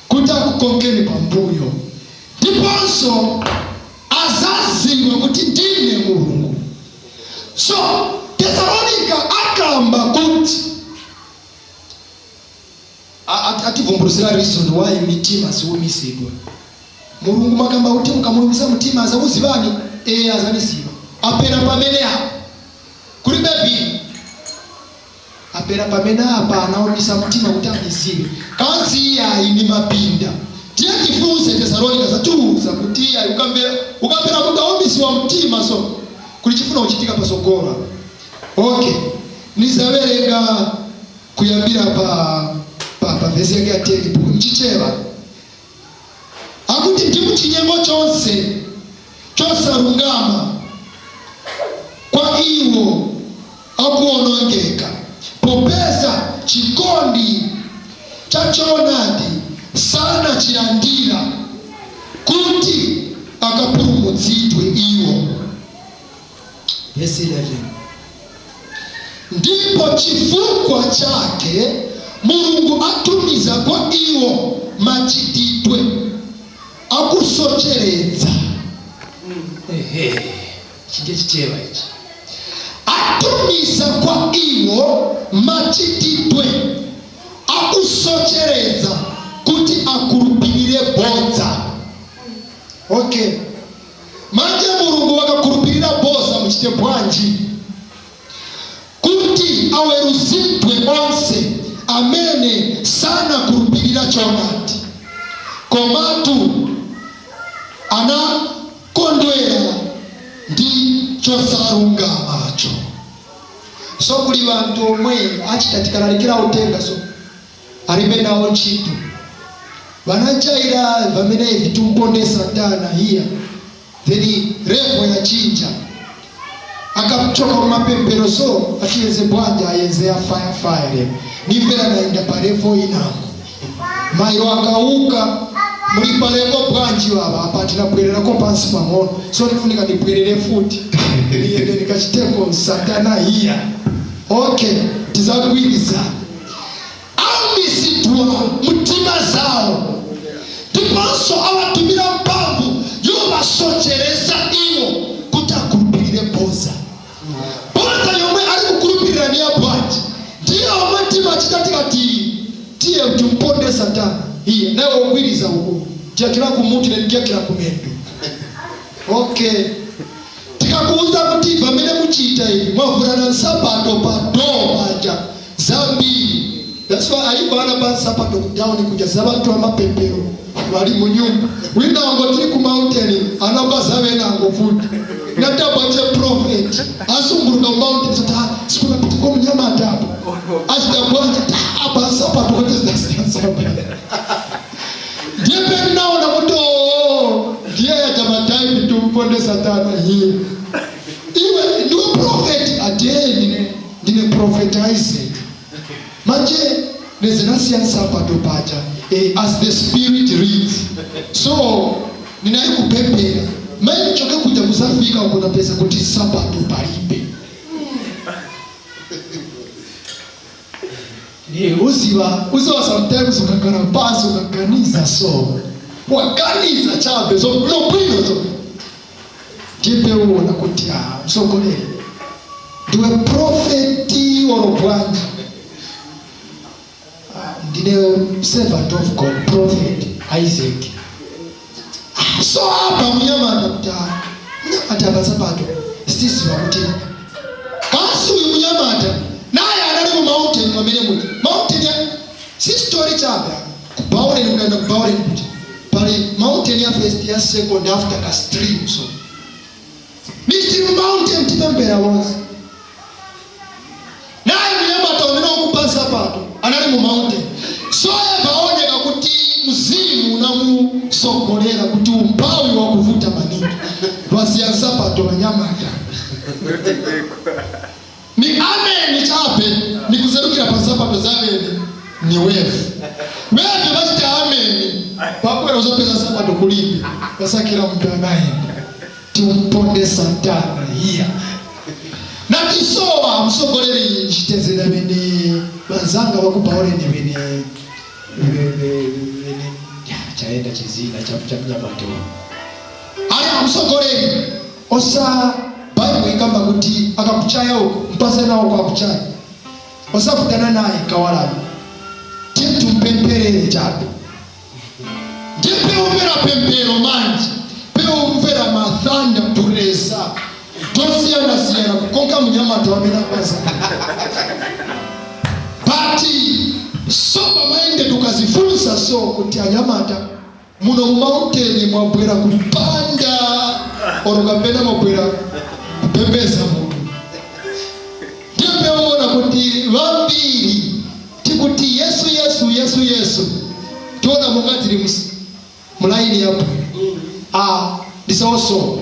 kuti akukonkeni pambuyo, ndiponso azaziwe kuti ndine Mulungu. So Tesalonika akamba kuti ativumbulutsira reason why mitima ziumisidwa. Mulungu makamba kuti mukamulumisa mtima azakuzivani, eye azanisiva apera pamene apo kulibe bili. Apera pamene apa anaonesa mtima kuti amiziwe kansi iyayi ni mapinda. Tiye tifunse Tesalonika zatiuza kuti iyayi, ukamvera munthu aomisiwa mtima, so kuli chifuna kuchitika pasogolo. Okay, nizawerenga kuyambira pa vesi yake ya 10 mchichewa. Akuti, "Ndi muchinyengo chonse chosalungama kwa iwo akuonongeka, popeza chikondi cha choonadi sanachilandira kuti akapulumutsidwe iwo." Verse 11: "Ndipo chifukwa chake Mulungu atumiza kwa iwo machitidwe akusocheretsa." Ehe, chinje chichewa ichi. Atumiza kwa iwo machitidwe akusocheretsa kuti akhulupirire bodza. Okay, manje Mulungu wakakhulupirira bodza, muchite bwanji? "Kuti aweruzidwe onse amene sanakhulupirira choonadi, komatu anakondwera ndi chosalungamacho." So kuli bantu omwe achita tikalalikira utenga, so alibe nawo ntchito, vanachaira vamene ivi tumponde satana hiya, then level yachinja. Akachoka mumapempero, so atiyeze bwanja ayenze ya fire fire, nimvera naenda pa level inango. Mairo akauka, muli pa level bwanji wava? Apa tinabwererako pansi pang'ono, so ndifunika ndibwerere futi, niyende nikachiteko satana hiya. Okay, tizagwirizana. Aumisidwa mtima zawo, ndiponso awatumira mphamvu yowasochereza iwo kuti akhulupirire boza. Boza yomwe ali kukhulupirira ni ya bwanji? Ndiye omwe timachita tikati tiye timponde satana iye, naye wogwiriza uku tiyakira kumutu netiyakira kumendo. Okay, tikakuuza kuti pamene muchita ivi, mwavulana nsapato pa door paja zambiri. That's why aliko ana pa nsapato ku down kuja za bantu amapempero bali mu nyumba. Winango tili ku mountain, anamba zavenango futi natabwache prophet asunguluka mu mountain, sati sikunapitiko munyamata apo achitabwanja apa nsapato kuti zinasiya. Ndiye peni naona kuti oo, ndiye yajamataipi tumponde satana hiye. Iwe ndiwe prophet? Atiye, ndine Prophet Isaac. Manje nezinasiya nsapato paja, as the spirit leads, so ninayi kupemphera mayi nichoke kuja kusafika uko napeza kuti nsapato palibe. Ni uziva sometimes ukagara pansi ukaganiza, so waganiza chabe, so bwino, so ndipe uona kuti ah, msogoleri, ndiwe prophet oro bwanji? "Ah, ndine servant of God, Prophet Isaac." "Ah, so apa munyamata kuti ah, munyamata apa sitiziva kuti kasi uyu munyamata naye anali mu mountain mwamene muti mountain ya si story chabe. Kubauleni, mukaenda kubauleni kuti pali mountain ya first, ya second, after ka stream, so ni mu mountain tipembera wonse. Naye munyamata umene wakupa nsapato anali mu mountain, so paoneka kuti mzimu unamusogolera kuti umphawi wakuvuta maningi, wasiya nsapato wanyamata. Ni ameni chape, ni kuzerukira pa nsapato zavene ni wevu weve vachita ameni pakwera uzapeza nsapato kulibe, vasakira mntu anaenda timponde satana hiya. Natisowa msogoleri nchitezera vene vanzanga vakubauleni vene ya, chaenda chizina cha mnyamato ali msogoleri osa. Baibu ikamba kuti akakuchaya uko mpase nawo kwakuchaya, osafutana naye kawalala, tiye tumpemperere chabe. Ndiye peumvera pempero manje, peumvera mathanda turesa tosiyana-siyana kukonka munyamato wamene akwaza. Sober minded ukazifunsa so kuti anyamata muno mu mountain mwabwera kupanda oro kapena mwabwera kupembeza Mulungu. Ndipeona kuti vambiri tikuti Yesu, Yesu, Yesu, Yesu, tiona monga tili mulaini yapo. Ah, ndisawosowa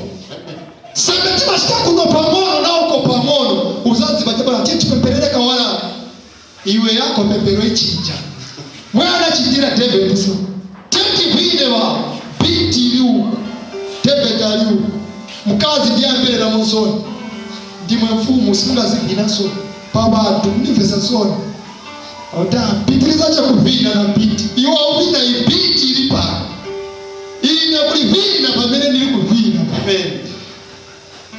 sembe timachita kuno pang'ono na uko pang'ono, uzaziva chabala tichipemperere kawala iwe yako pempero ichinja. Mwana chitira David so tetivine va beat iliu David aliu mkazi ndiye amberera munsoni, ndimwe mfumu, simungazivina so pa bantu mnimvesa soni ota pitiriza chakuvina na beat iwe auvina i beat ili pano, ine kulivina pamene ndili kuvina.
Amen.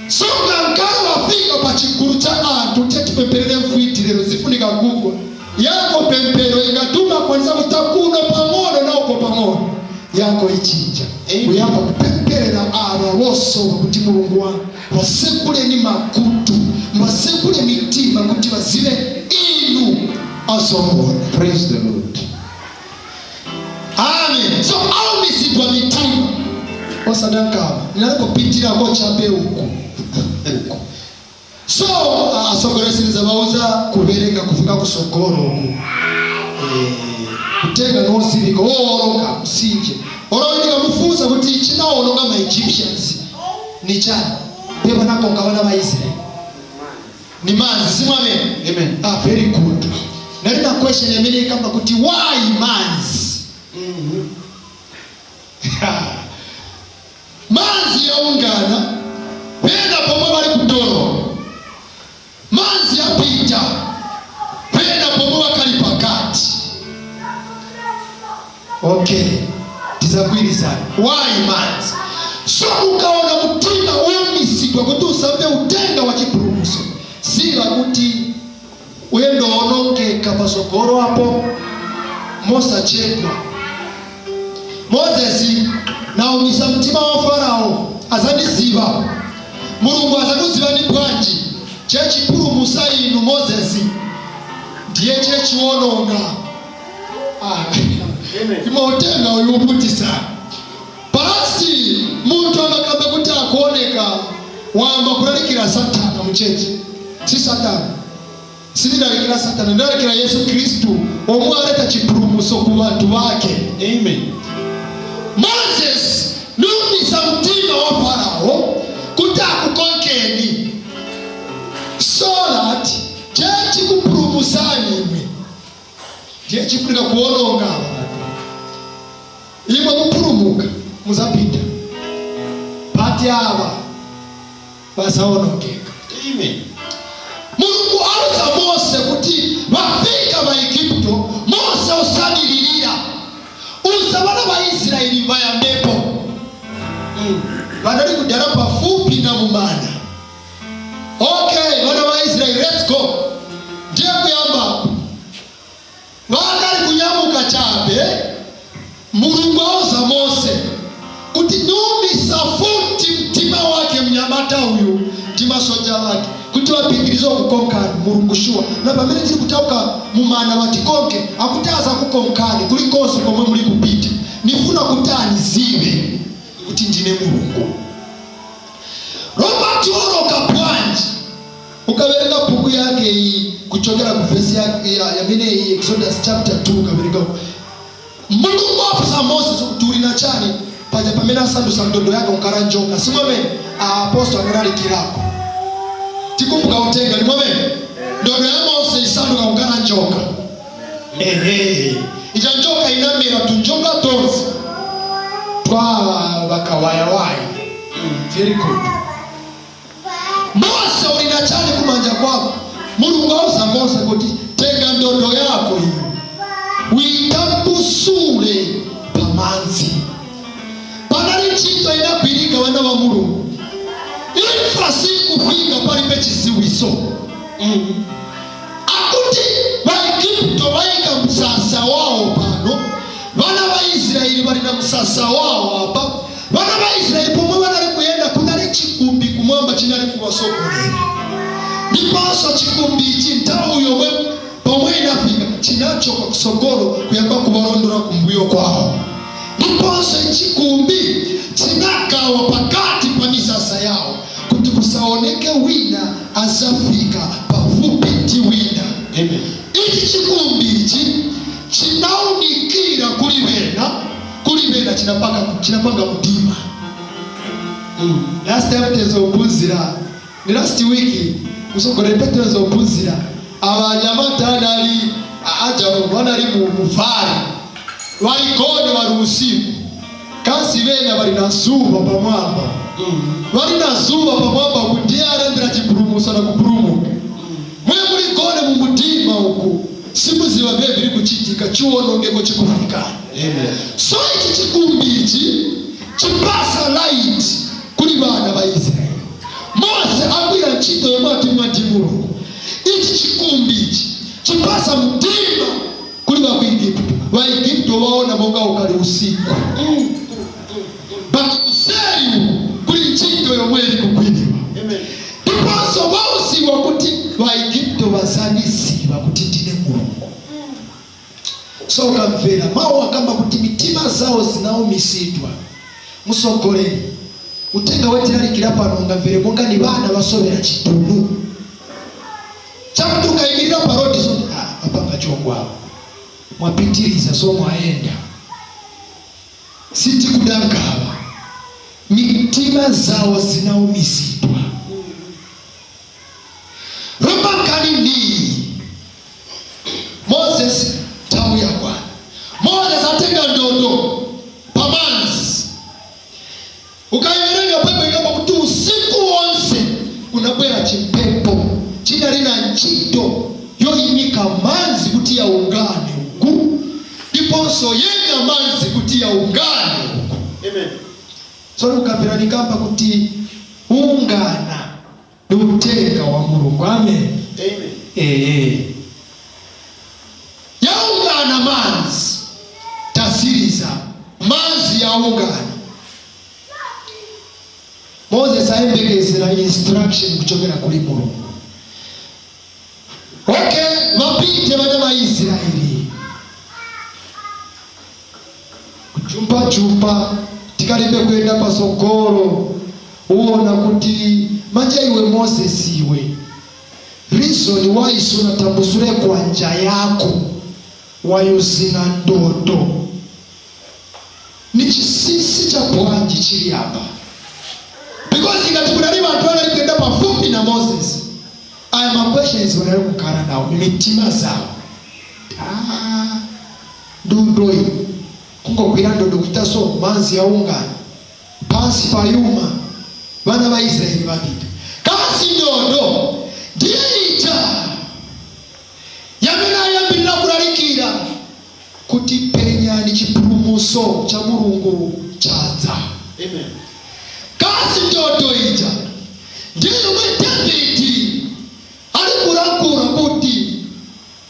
Songa mkalo wafika pa chigulu cha anthu, chetipemperere mfwiti lero zifunika kugwa yako pempero ingatuma kwanisa kuta kuno pang'ono na uko pang'ono yako ichinja.
Amen.
Kuyamba kupemperera ava wosowa kuti Mulungu wanu vasekuleni makutu, vasekule mitima kuti vazive inu azoona.
Praise the Lord.
Amen. So aumisidwa mitima osadankawa ninalikupitirako chape uku uku. So asogoreseriza vauza kuverenga kufika kusogoro uku. Kutenga nosivika wooloka msinje oloinika mufunsa kuti chinaononga ma Egyptians ni chani pevanakonga vana va Israeli ni manzi, simwamene?
Amen.
Ah, very good. Nali na question yamene ikamba kuti why manzi? Manzi yaungana pena pomwe bali kutoro, manzi yapita pena pomwe bakali pakati. Okay, tizagwirizana why manzi. So ukaona mtima umisidwa kuti usambe utenga wa chipulumutso, ziva kuti uyendo onongeka pasogoro apo mosachedwa. Mozesi naumisa mtima wa Farao azandiziva. Mulungu azakuziva ni bwanji chechipulumusa inu Mozesi ndiye chechiwononga. Ah, imautenga uyu uputisa pasi munthu angakambe kuti akuoneka wamba kulalikira Satana muchechi. Si Satana, sindilalikira Satana, ndilalikira Yesu Khristu omwe aleta chipulumutso ku bantu bake.
Amen.
Moses niumisa mtima wa Farao kuti akukonkeni so that chechikupulumusani imwe ndiye chifunika kuononga abantu. Imwe mupulumuka muzapita pati ava vasaonongeka.
Amen.
Mulungu auza Mose kuti vafika va Igupto, Mose usadililira, uza vana va Israeli vayambepo. Vanali kudala pafupi na mumana. Okay, vana va Israeli, let's go. Ndiye kuyamba vakali kunyamuka chabe, Mulungu auza Mose kuti niumisa futi mtima wake mnyamata uyu ndi masoja wake kuti vapitirize kukonkani. Mulungu shuwa na pamene tili kutauka mumana vatikonke akuti aza kukonkani kulikonse komwe muli kupita, nifuna kuti anizive kuti ndine Mulungu. Robert oloka bwanji ukaverenga bhuku yake iyi kuchokera ku vesi yamene iyi Exodus chapter 2, ukaverenga Mulungu afusa Moses kuti uli na chani paja pamene asandusa ndodo yake unkala njoka, simwamene aapostolo analalikirako? Tikumbuka utenga limwamene ndodo ya Mose isanduka kukhala njoka. Ehe, ija njoka inamera tunjoka tonse twa bakawayawaya. Very good. Mose uli na chani kumanja kwako? Mulungu auza Mose kuti tenga ndodo yako iyo uitambusule pamanzi. Panali ntchito inagwirika vana va Mulungu, imfa sikufika palibe chiziwiso. Akuti Vaigupto vayika msasa wawo pano, vana va Israeli vali na msasa wawo apa. Vana va Israeli pomwe vanali kuyenda kunali chikumbi kumwamba chinali kuwasogolera, ndiponso chikumbi ichi nthawi yomwe pomwe inafika chinali Chinachoka kusogolo kuyamba kuwalondola kumbuyo kwawo, ndiponso chikumbi chinagawa pakati pa misasa yawo kuti kusaoneke wina azafika pafupi ndi wina.
Amen.
Ichi chikumbi ichi chinaunikira kuli bena, kuli bena chinapanga mdima. Last time tezophunzira ni last week, musogolere tezophunzira abanyamata anali aja wanali mu valley, valigone, vari usiku, kasi bena bali na zuva pamwamba, bali na zuva pamwamba uku, ndiye alembera chipulumutso na kupulumuka. Mwe muligone mu mudima uku, simuziva vye viri kuchitika, chiwonongeko chikufikana.
Amen.
So ichi chikumbi ichi chipasa light kuli vana va Israeli. Mose agwira ntchito yomwe atumwa ndi Mulungu. Ichi chikumbi ichi chipasa mdima kuli va ku Igupto. Va Igupto waona monga ukali usiku, but kuseri uku kuli ntchito yomwe ili kugwiriwa.
Amen.
Ndiponso wauziwa kuti Vaigupto vazaniziva kuti ndine Mulungu. So ukamvera mawu akamba kuti mitima zawo zinaumisidwa. Musogoleri, utenga wetilalikira pano ungamvere monga ni vana vasovera chidunu chakuti ukayimirira pa road, so ah, apanga chongwawo mwapitiriza, so mwaenda sitikudangawa. Mitima zawo zinaumisidwa. Rumbakani ndi Moses, nthawi yakwana. Moses atenga ndodo pamanzi. Ukayiwerenga Baibulo ikamba kuti usiku wonse kunabwera chimpepo chinali na ntchito yoyimika manzi kuti yaungane uku, ndiponso yenga manzi kuti yaungane uku.
Amen.
So ukamvera nikamba kuti ungana ni utenga wa Mulungu. Amen.
Amen.
Ee, yaungana manzi, tasiriza manzi yaungana. Moses ayembekezera instruction kuchokera kuli Mulungu. Okay, vapite vana va Israeli kujumpajumpa, tikalibe kuyenda pasogolo. Uona kuti manje iwe Moses, iwe, reason why sunatambusule kwanja yako wayuzina ndodo ni chisisi cha bwanji chili apa? Because ingati kunali vantu vanali kuyenda pafupi na Moses, aya ma questions vanali kukhala nawo mimitima zawo. Ah, ndodo iyi, kungogwira ndodo kuita so, manzi yaungana pansi payuma, vana va Israeli vapita. Kasi ndodo ndiye ija yamene ayambirira kulalikira kuti penyani, chipulumutso cha Mulungu chadza.
Amen.
Kasi ndodo ija ndiye yomwe Davidi ali kulankhula kuti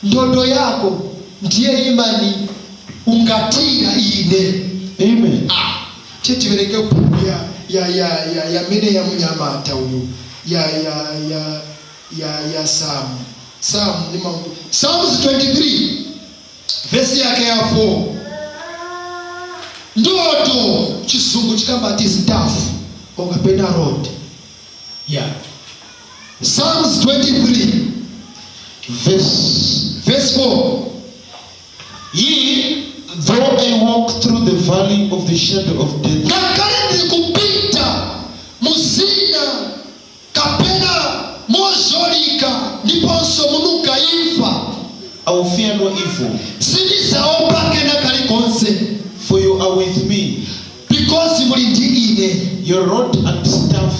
ndodo yako ndiye imani ungatira ine.
Amen.
Ah, chetiverenge bhuku ya mene ya munyamata uyu ya Samu ni Psalms 23 vesi yake ya 4. Ndodo, Chizungu chikambati staff okapena rod. Yeah, Psalms 23
Verse.
Verse 4.
Yea, though I walk through the valley of the shadow of death,
Ngakhale ndili kupita muzina kapena mozolika ndiponso munuka imfa,
I will fear no evil,
sindizaopa kena kalikonse,
for you are with me.
Because muli ndi ine.
Your rod and staff,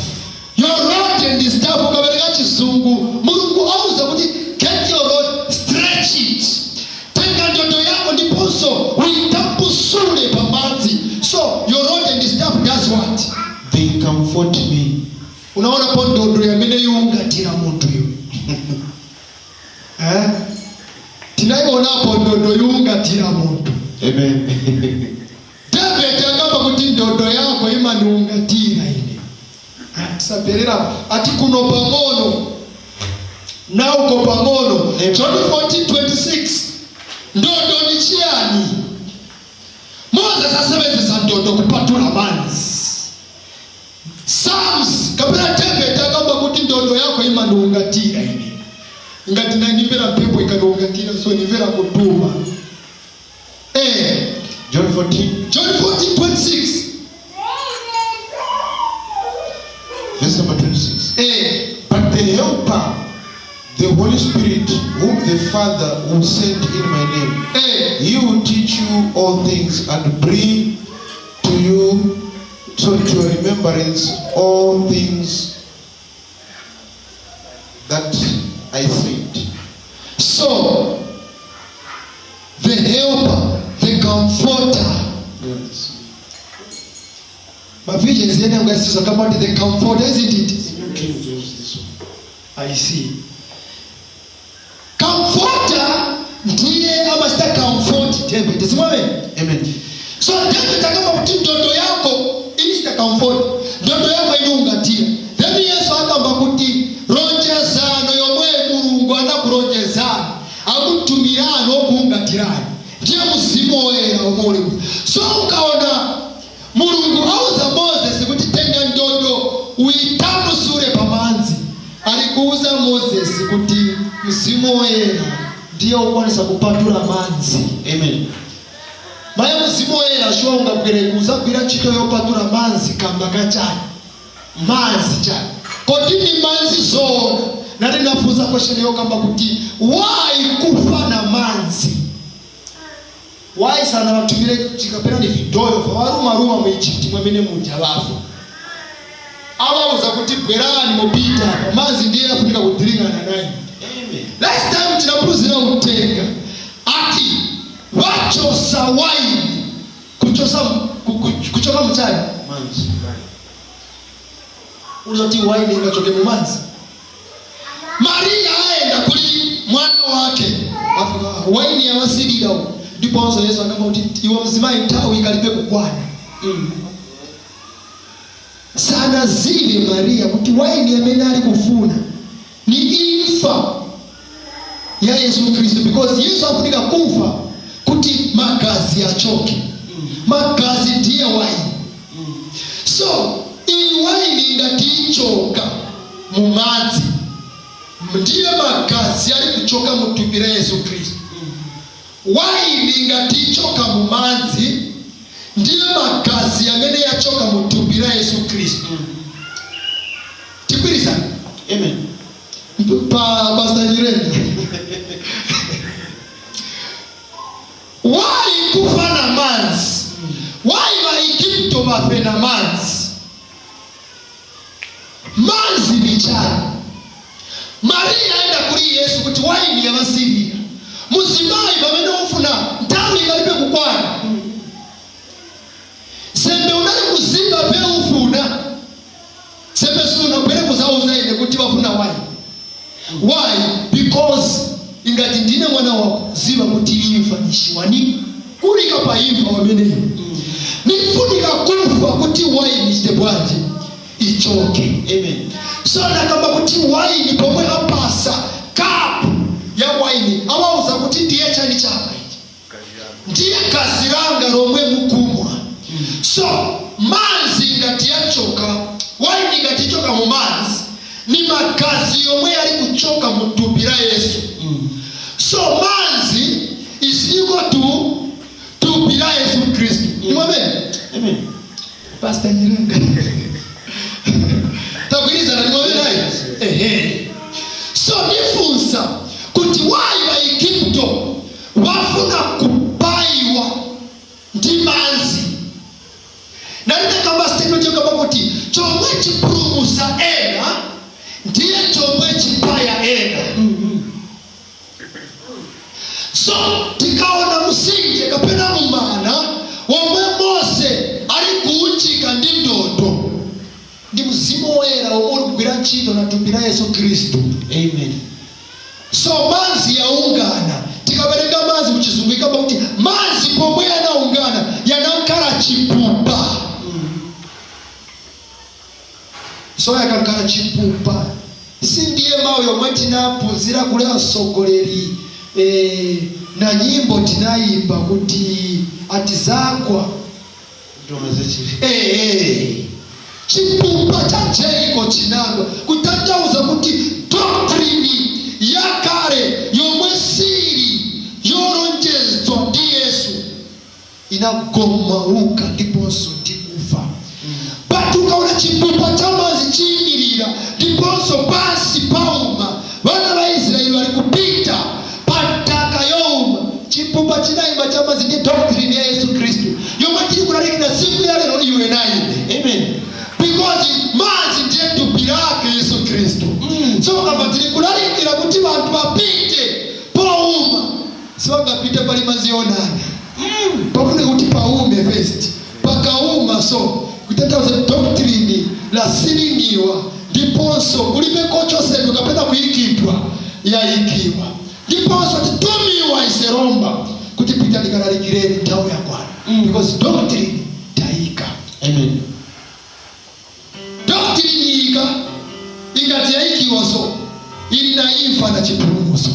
Your rod and staff. Ukapereka Chizungu, Mulungu auza kuti get your rod, stretch it, tenga ndodo yako ndiponso uitambusule pamadzi. So your rod and staff does what?
They comfort me.
Unaona po ndodo yamene iungatira munthuyo, eh? Tinaionapo ndodo iungatira munthu.
Amen.
David akamba kuti ndodo yako imaniungatira ine. Tisaperera ati kuno pang'ono nauko pang'ono.
Amen.
John 14:26. Ndodo ni chiyani? Moses asebenzesa ndodo kupatula manzi. Psalms kapena David akamba kuti, "Ndodo yako imandiungatira ine." Ngati nanimvera mphepo ikaniungatira, so nimvera kutuma.
John 14,
John 14 26.
Verse number 26. "But the Helper, the Holy Spirit, whom the Father will send in my name, he will teach you all things and bring to you, sorry, to your remembrance all things that I said."
So the Helper, the Comforter. Mavisions ena ungasizwa kama the Comforter, isn't it?
New King James, this one.
I see. Comforter ndiye amachita comfort David. Simwame?
Amen.
So David akamba kuti ndodo yako inichita comfort. Ndodo yako iniungatira. Then Yesu akamba kuti lonjezano yomwe Mulungu anakulonjezani, akutumirani okuungatirani, ndiye Mzimu Woyera omwe uli kuti. So ukaona Mulungu auza Moses kuti, "Tenga ndodo uitambusule pamanzi," ali kuuza Moses kuti Mzimu Woyera ndiye ukwanisa kupatula manzi.
Amen.
Maye, Mzimu Woyera shuwa ungabwere kuzagwira ntchito yopatula manzi kamba kachani? Manzi chani? Kodi ni manzi zoona? Nati ndafunsa question yokamba kuti why kufa na manzi? Why sana vatumire chikapera ni vidoyo vawarumaruma mu Egypt mwamene muja vafa? Awauza kuti, "Bwerani mupita apa, manzi ndiye afunika kudiringana naye."
Amen.
Last time tinaphunzira utenga ati vachosa waini kuchosa kuchoka muchani?
Manzi.
Uzati waini ingachoke mumanzi? Mariya aenda kuli mwana wake, afika, waini yawasilira uko. Ndiponso Yesu akamba kuti, "Iwe mzimayi, nthawi ikalibe kukwana." Sanazive Mariya kuti waini amene ali kufuna ni imfa ya Yesu Khristu, because Yesu afunika kufa kuti magazi achoke. Magazi ndiye waini. So iyi waini ingati ichoka mumadzi, ndiye magazi ali kuchoka muthupi la Yesu Khristu. Waini ingati ichoka mumadzi, ndiye magazi amene yachoka muthupi la Yesu Khristu. Tigwirizana?
Amen.
Pa Pastor Nyirenda, why kufa na manzi? Why Vaigupto vafe na manzi? Manzi ni chani? Mariya aenda kuli Yesu kuti waini yavasilira. "Muzimayi, pamene ufuna, nthawi ikalibe kukwana. Sembe unali kuziba pe ufuna, sembe sunabwere kuzauza ine kuti wafuna waini. Why? Because ingati ndine mwana wako, ziva kuti imfa nishiwani kulika pa imfa wameneyo, nifunika kufa kuti waini chite bwanji? Ichoke."
Amen.
So nakamba kuti waini pomwe apasa kapu ya waini, awauza kuti ndiye chani changa ichi? Ndiye gazi langa lomwe mukumwa. So manzi ngati yachoka, waini ngati ichoka mu manzi, ni magazi yomwe yali kuchoka mu thupi la Yesu. So manzi is equal to thupi la Yesu Khristu. Nimwamene?
Amen.
Pastor Nyirenda, tagwirizana? Nimwamene? Ehe. So nifunsa kuti why Vaigupto vafuna kubayiwa ndi manzi? Nalinakamba statement yokamba kuti chomwe chipulumusa ena ndiye chomwe chipaya ena. So tikaona msinje kapena mumana womwe Mose ali kuunjika ndi ndodo, ndi Mzimu Woyera womwe uli kugwira ntchito na thupi la Yesu Khristu.
Amen.
So manzi yaungana. Tikawerenga manzi muchizungu, ikamba kuti manzi pomwe yanaungana yanankhala chipupa. So yakankhala chipupa, si ndiye mawu yomwe tinaphunzira kuli atsogoleri Na nyimbo tinayimba kuti atizagwa. Chipupa cha Jericho chinagwa, kutanthauza kuti doctrine yakale yomwe sili yolonjezwa ndi Yesu inagomauka ndiponso ndikufa. But ukaona chipupa cha mazi chiyimirira ndiponso pansi pauma, vana va Israeli vali kupita pa ntaka youma, chipupa chinayima cha mazi ndi doctrine ya Yesu Khristu yomwe tili kulalikira siku ya lero, iwe na ine.
Amen.
Because mazi ndiye thupi lake Yesu Khristu. So kamba tili kulalikira kuti vanthu vapite pouma, sivangapite pali mazi onana. Pafune kuti paume first. Pakauma, so kutanthauza doctrine lasilingiwa ndiponso kulibe kochosedwa kapena kuyikidwa, yayikiwa ndiponso titumiwa iseromba kuti pita ndikalalikireni, nthawi yakwana. Because doctrine tayika.
Amen.
Doctrine ika ingati yayikiwa, so ili na imfa na chipulumutso.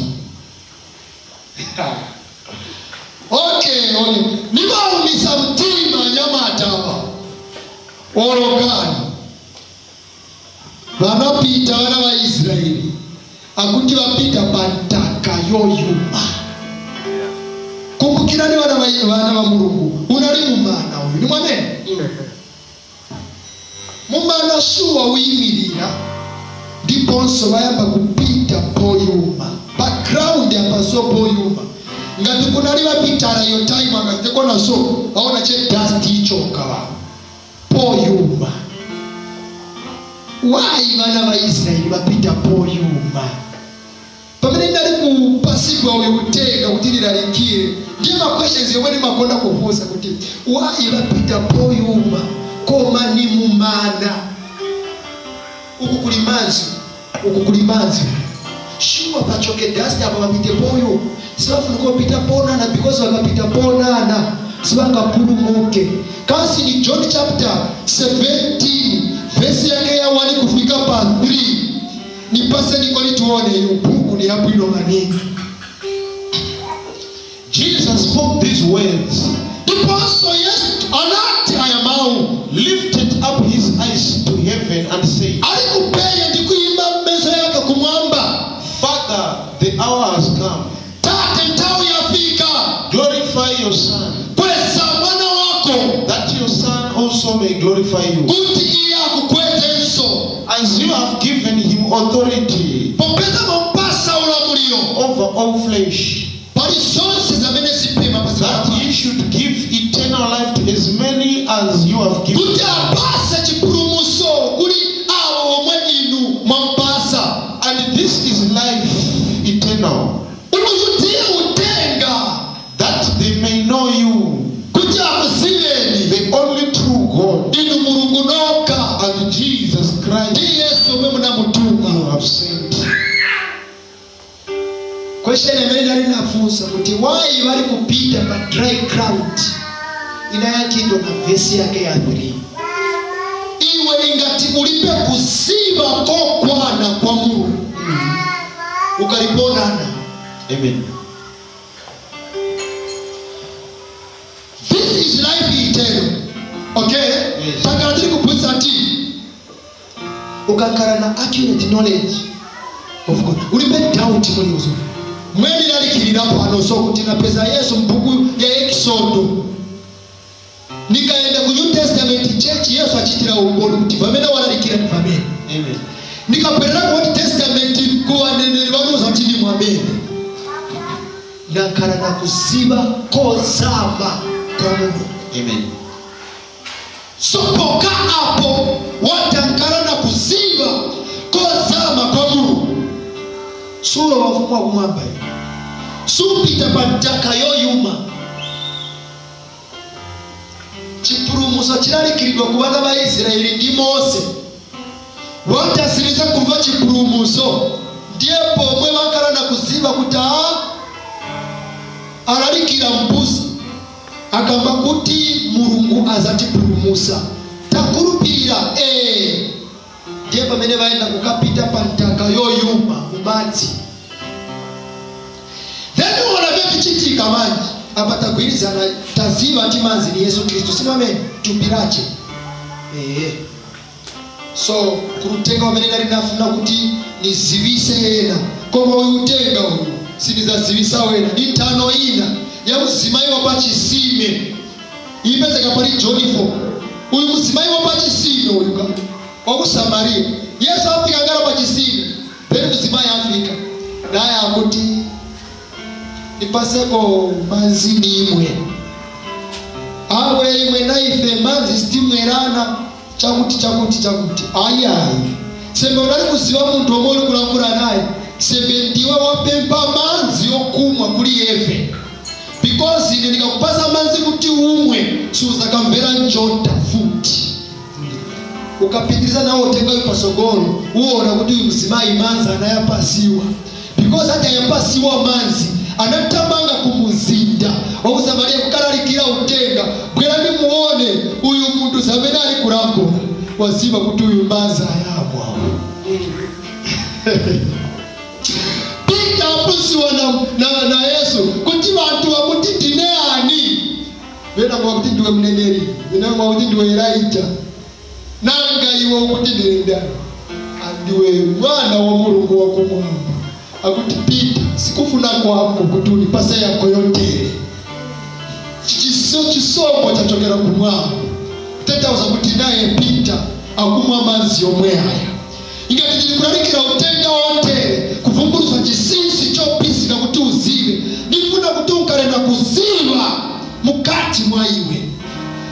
Okay, nimaumisa mtima nyamatawa ologani vanapita vana va Israeli akuti vapita pa ntaka yoyuma. Kumbukirani, vana va Mulungu, unali mumana uyu ni mwamene mumana suwa uyimirira ndiponso vayamba kupita poyuma background apaso poyuma. Ngati kunali vapitala iyo time angazitekona, so vaona che dust ichoka va poyuma. Why vana va Israeli vapita poyuma? Pamene ndali kupasidwa uyu kutenga kuti lilalikire, ndiye ma questions yomwe ndimakonda kufunsa kuti why vapita poyuma koma ni mumana? Uku kuli manzi, uku kuli manzi, sure pachoke dust apa, vapite poyuma. Sivafunika kupita ponana because vakapita ponana sivangapulumuke. Kasi ni John chapter 17 vesi yake ya 1 kufika pa 3. Nipase nikoni tuone iyo buku ni yabwino maningi.
Jesus spoke these words,
Ndiponso Yesu anati aya mawu,
lifted up his eyes to heaven, and said,
ali kupenya ndi kuyima meso yake kumwamba,
"Father, the hour has come.
Tate, nthawi yafika.
Glorify your Son,
Kweza mwana wako,
that your Son also may glorify you.
Kuti iye akukwezenso.
As you have given him authority
Popeza mwampasa ulamuliro
over all flesh,
pali zonse zamene zipema
that
pazikapa,
he should give eternal life to as many as you have given."
Kuti apase chipulumutso kuli awo omwe inu mwampasa.
And this is life eternal,
Uyu ndiye utenga,
that they may know you,
kuti akuziveni,
the only true God,
inu Mulungu nokha,
and Jesus Christ
ndi Yesu omwe munamutuma.
You have sent.
Question imene ndali nafunsa kuti why bali kupita pa dry ground inayankhidwa na vesi yake ya 3. Iwe ingati ulibe kuziba kokwana kwa Mulungu, ukaliponana.
Amen.
This is life eternal, okay?
Yes.
Takala tili kuphunzitsa ti ukakhala na accurate knowledge of God, ulibe doubt muliuzo mwene lalikirira pano. So kuti napeza Yesu mbuku ya Exodo, nikaenda ku New Testament Church, Yesu achitira umboni kuti pamene walalikira ndi pamene.
Amen.
Nikabwerera ku Old Testament ku aneneri, vanuza kuti ndi mwamene nakhala nakuziba kozama kwa Mulungu.
Amen.
So poka apo watankala na kuziba kozama kwa Mulungu, sulo wafumu wakumwamba iyo supita pa ntaka yoyuma. Chipulumutso chilalikiridwa ku bana ba Israeli ndi Mose. Watasiriza kumva chipulumutso, ndiye pomwe bakhala na kuziba kuti aa alalikira mbusa akamba kuti Mulungu azatipulumusa, takulupirira. Ndiye pamene bayenda kukapita pa ntaka yoyuma mumadzi. Then Tifika manje apa, tagwirizana, taziva ti manzi ni Yesu Kristu, simamene tupirache. Ee, so kurutenga wamene nali nafuna kuti nizivise ena, koma uyu utenga uyu sinizazivisa wena. Ni nthano ina ya mzimayi wa pachisime, ipezeka pali John 4. Uyu mzimayi wa pachisime uyu ka wa ku Samariya. Yesu afika ngala pachisime, then mzimayi afika naye akuti, "Nipaseko manzi nimwe." "Awe, imwe naife manzi sitimwerana," chakuti chakuti chakuti. Ayi ayi, sembe unali kuziva munthu omwe uli kulankhula naye, sembe ndiwe wapempha manzi yokumwa kuli eve, because ine ndikakupasa manzi kuti umwe, suzakamvera njota futi. Ukapitiriza nawo utengayo pasogolo, uwona kuti uyu mzimayi manzi anayapasiwa, because ati ayapasiwa manzi, anatamanga kumuzinda wa ku Samariya kukalalikira utenga, "Bwerani muone uyu munthu zamene ali kulankhula." Waziva kuti uyu manzi ayamwa. Pita afusiwa na Yesu kuti, "Vanthu vakuti ndine ani?" Venangwa kuti ndiwe mneneri, venangwa kuti ndiwe Elija, nanga iwe ukuti ndine ndani? "Andiwe mwana wa Mulungu wakumwamba." Akuti, "Pita, sikufuna kwako kuti unipase yako yotere." Chiso chisomo chachokera kumwamba, kutanthauza kuti naye Pita akumwa manzi yomwe aya. Ingati ndili kulalikira utenga wotere, kuvumbulusa chinsinsi chobisika kuti uzive, ndifuna kuti unkale na kuziva mukati mwa iwe.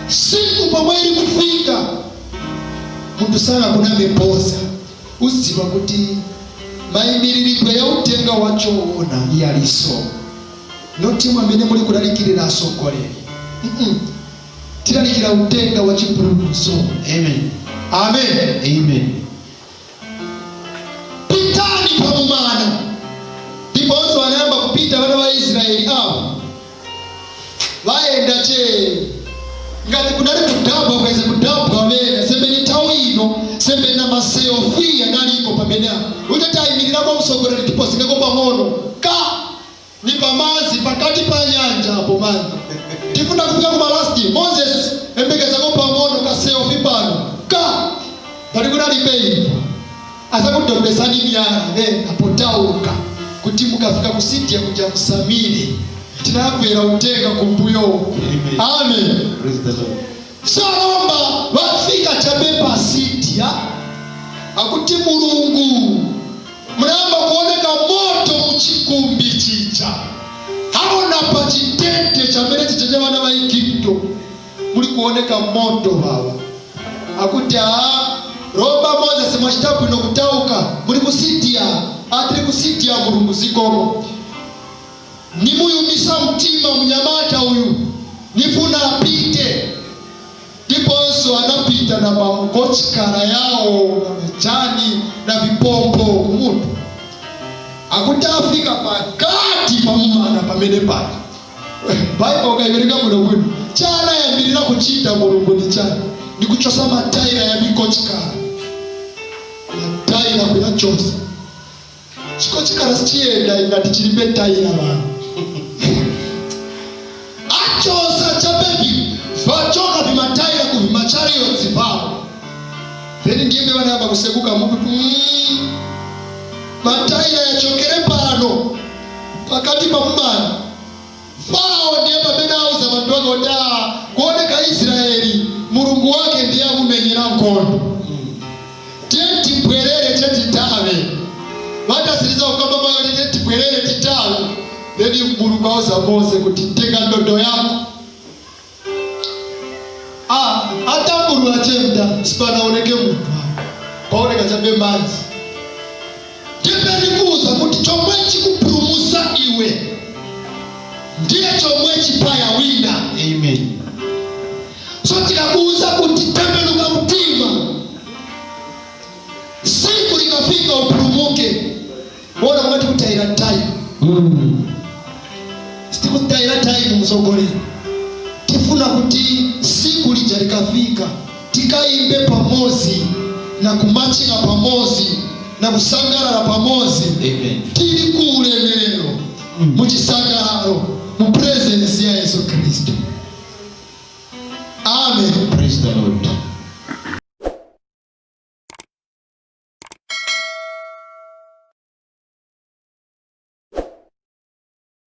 Siku pomwe ili kufika, munthu sangakunameboza, uziva kuti mayimiriridwe ya utenga wachoona yaliso notimu amene muli kulalikirira asogoleri. Tilalikira utenga wa chipulumutso.
Amen.
Amen.
Amen.
Pitani pamumana. Ndiponso anayamba kupita vana va Israeli awo, vayenda che ngati kunali kudabwa, kweze kudabwa vena sembeni nthawi ino, sembeni na maseofiya naliko pamene apo utati ayimirirako msogoleri, tiposingeko pang'ono ka ni pamazi pakati pa nyanja apo mani, tifuna kufika kuma last. Moses, embekezako pang'ono kaseofi pano ka pali kunalibe ipo, azakudondesani miyala vena potauka kuti mukafika kusitia kuja musamire. Tinamvera utenga kumbuyo.
Amen.
Amen.
Praise the Lord.
Salomba vafika chabe pasitia, akuti Mulungu munayamba kuoneka moto muchikumbi chija, aona pa chitente chamene chija cha vana va Igupto muli kuoneka moto. Vava akuti, "Aa, romba Moses, mwachita bwino kutauka. Muli kusitia?" "Atiri kusitia, Mulungu, zikomo. Nimuyumisa mtima mnyamata uyu, nifuna apite." Ndiponso anapita na makochikara yawo na majani na vipompo kumutu. Akuti afika pakati pamumana pamene pali Baibo, ukaiwerenga bwino bwino, chanayambirira kuchita Mulungu ni chani? Ni kuchosa mataira ya mikochikara, mataira kuyachosa. Chikochikara sichiyenda ingati chilibe taira. Vanhu achosa chabebi, vachoka vimataira kuvimachariots pawo. Then ndiyembe vanayamba kusekuka mutu, mataira yachokere pano pakati pamumana. Farao ndiye pamene auza vantu vake kuti, "Ah, kuoneka Israeli Mulungu wake ndiye akumenyera nkhondo, tiye tibwerere chetitave." Vatasiriza kukamba mayo kuti tiye tibwerere titave, then Mulungu auza Mose kuti, "Tenga ndodo yako." Ah, atambulula chemda, sipanaoneke munthu, paoneka chabe madzi. Ndipendikuuza kuti chomwe chikupulumusa iwe ndiye chomwe chipaya wina.
Amen.
So tikakuuza kuti tembenuka mtima, siku likafika upulumuke, bona mungati kutayira time. Sitikutayira time, msogolero. Tifuna kuti siku lija likafika, tikayimbe pamozi na kumachinga pamozi na kusangalala pamozi.
Amen.
Tili ku ulemerero. Muchisangalalo mu presence ya Yesu Khristu. Amen.
Praise the Lord.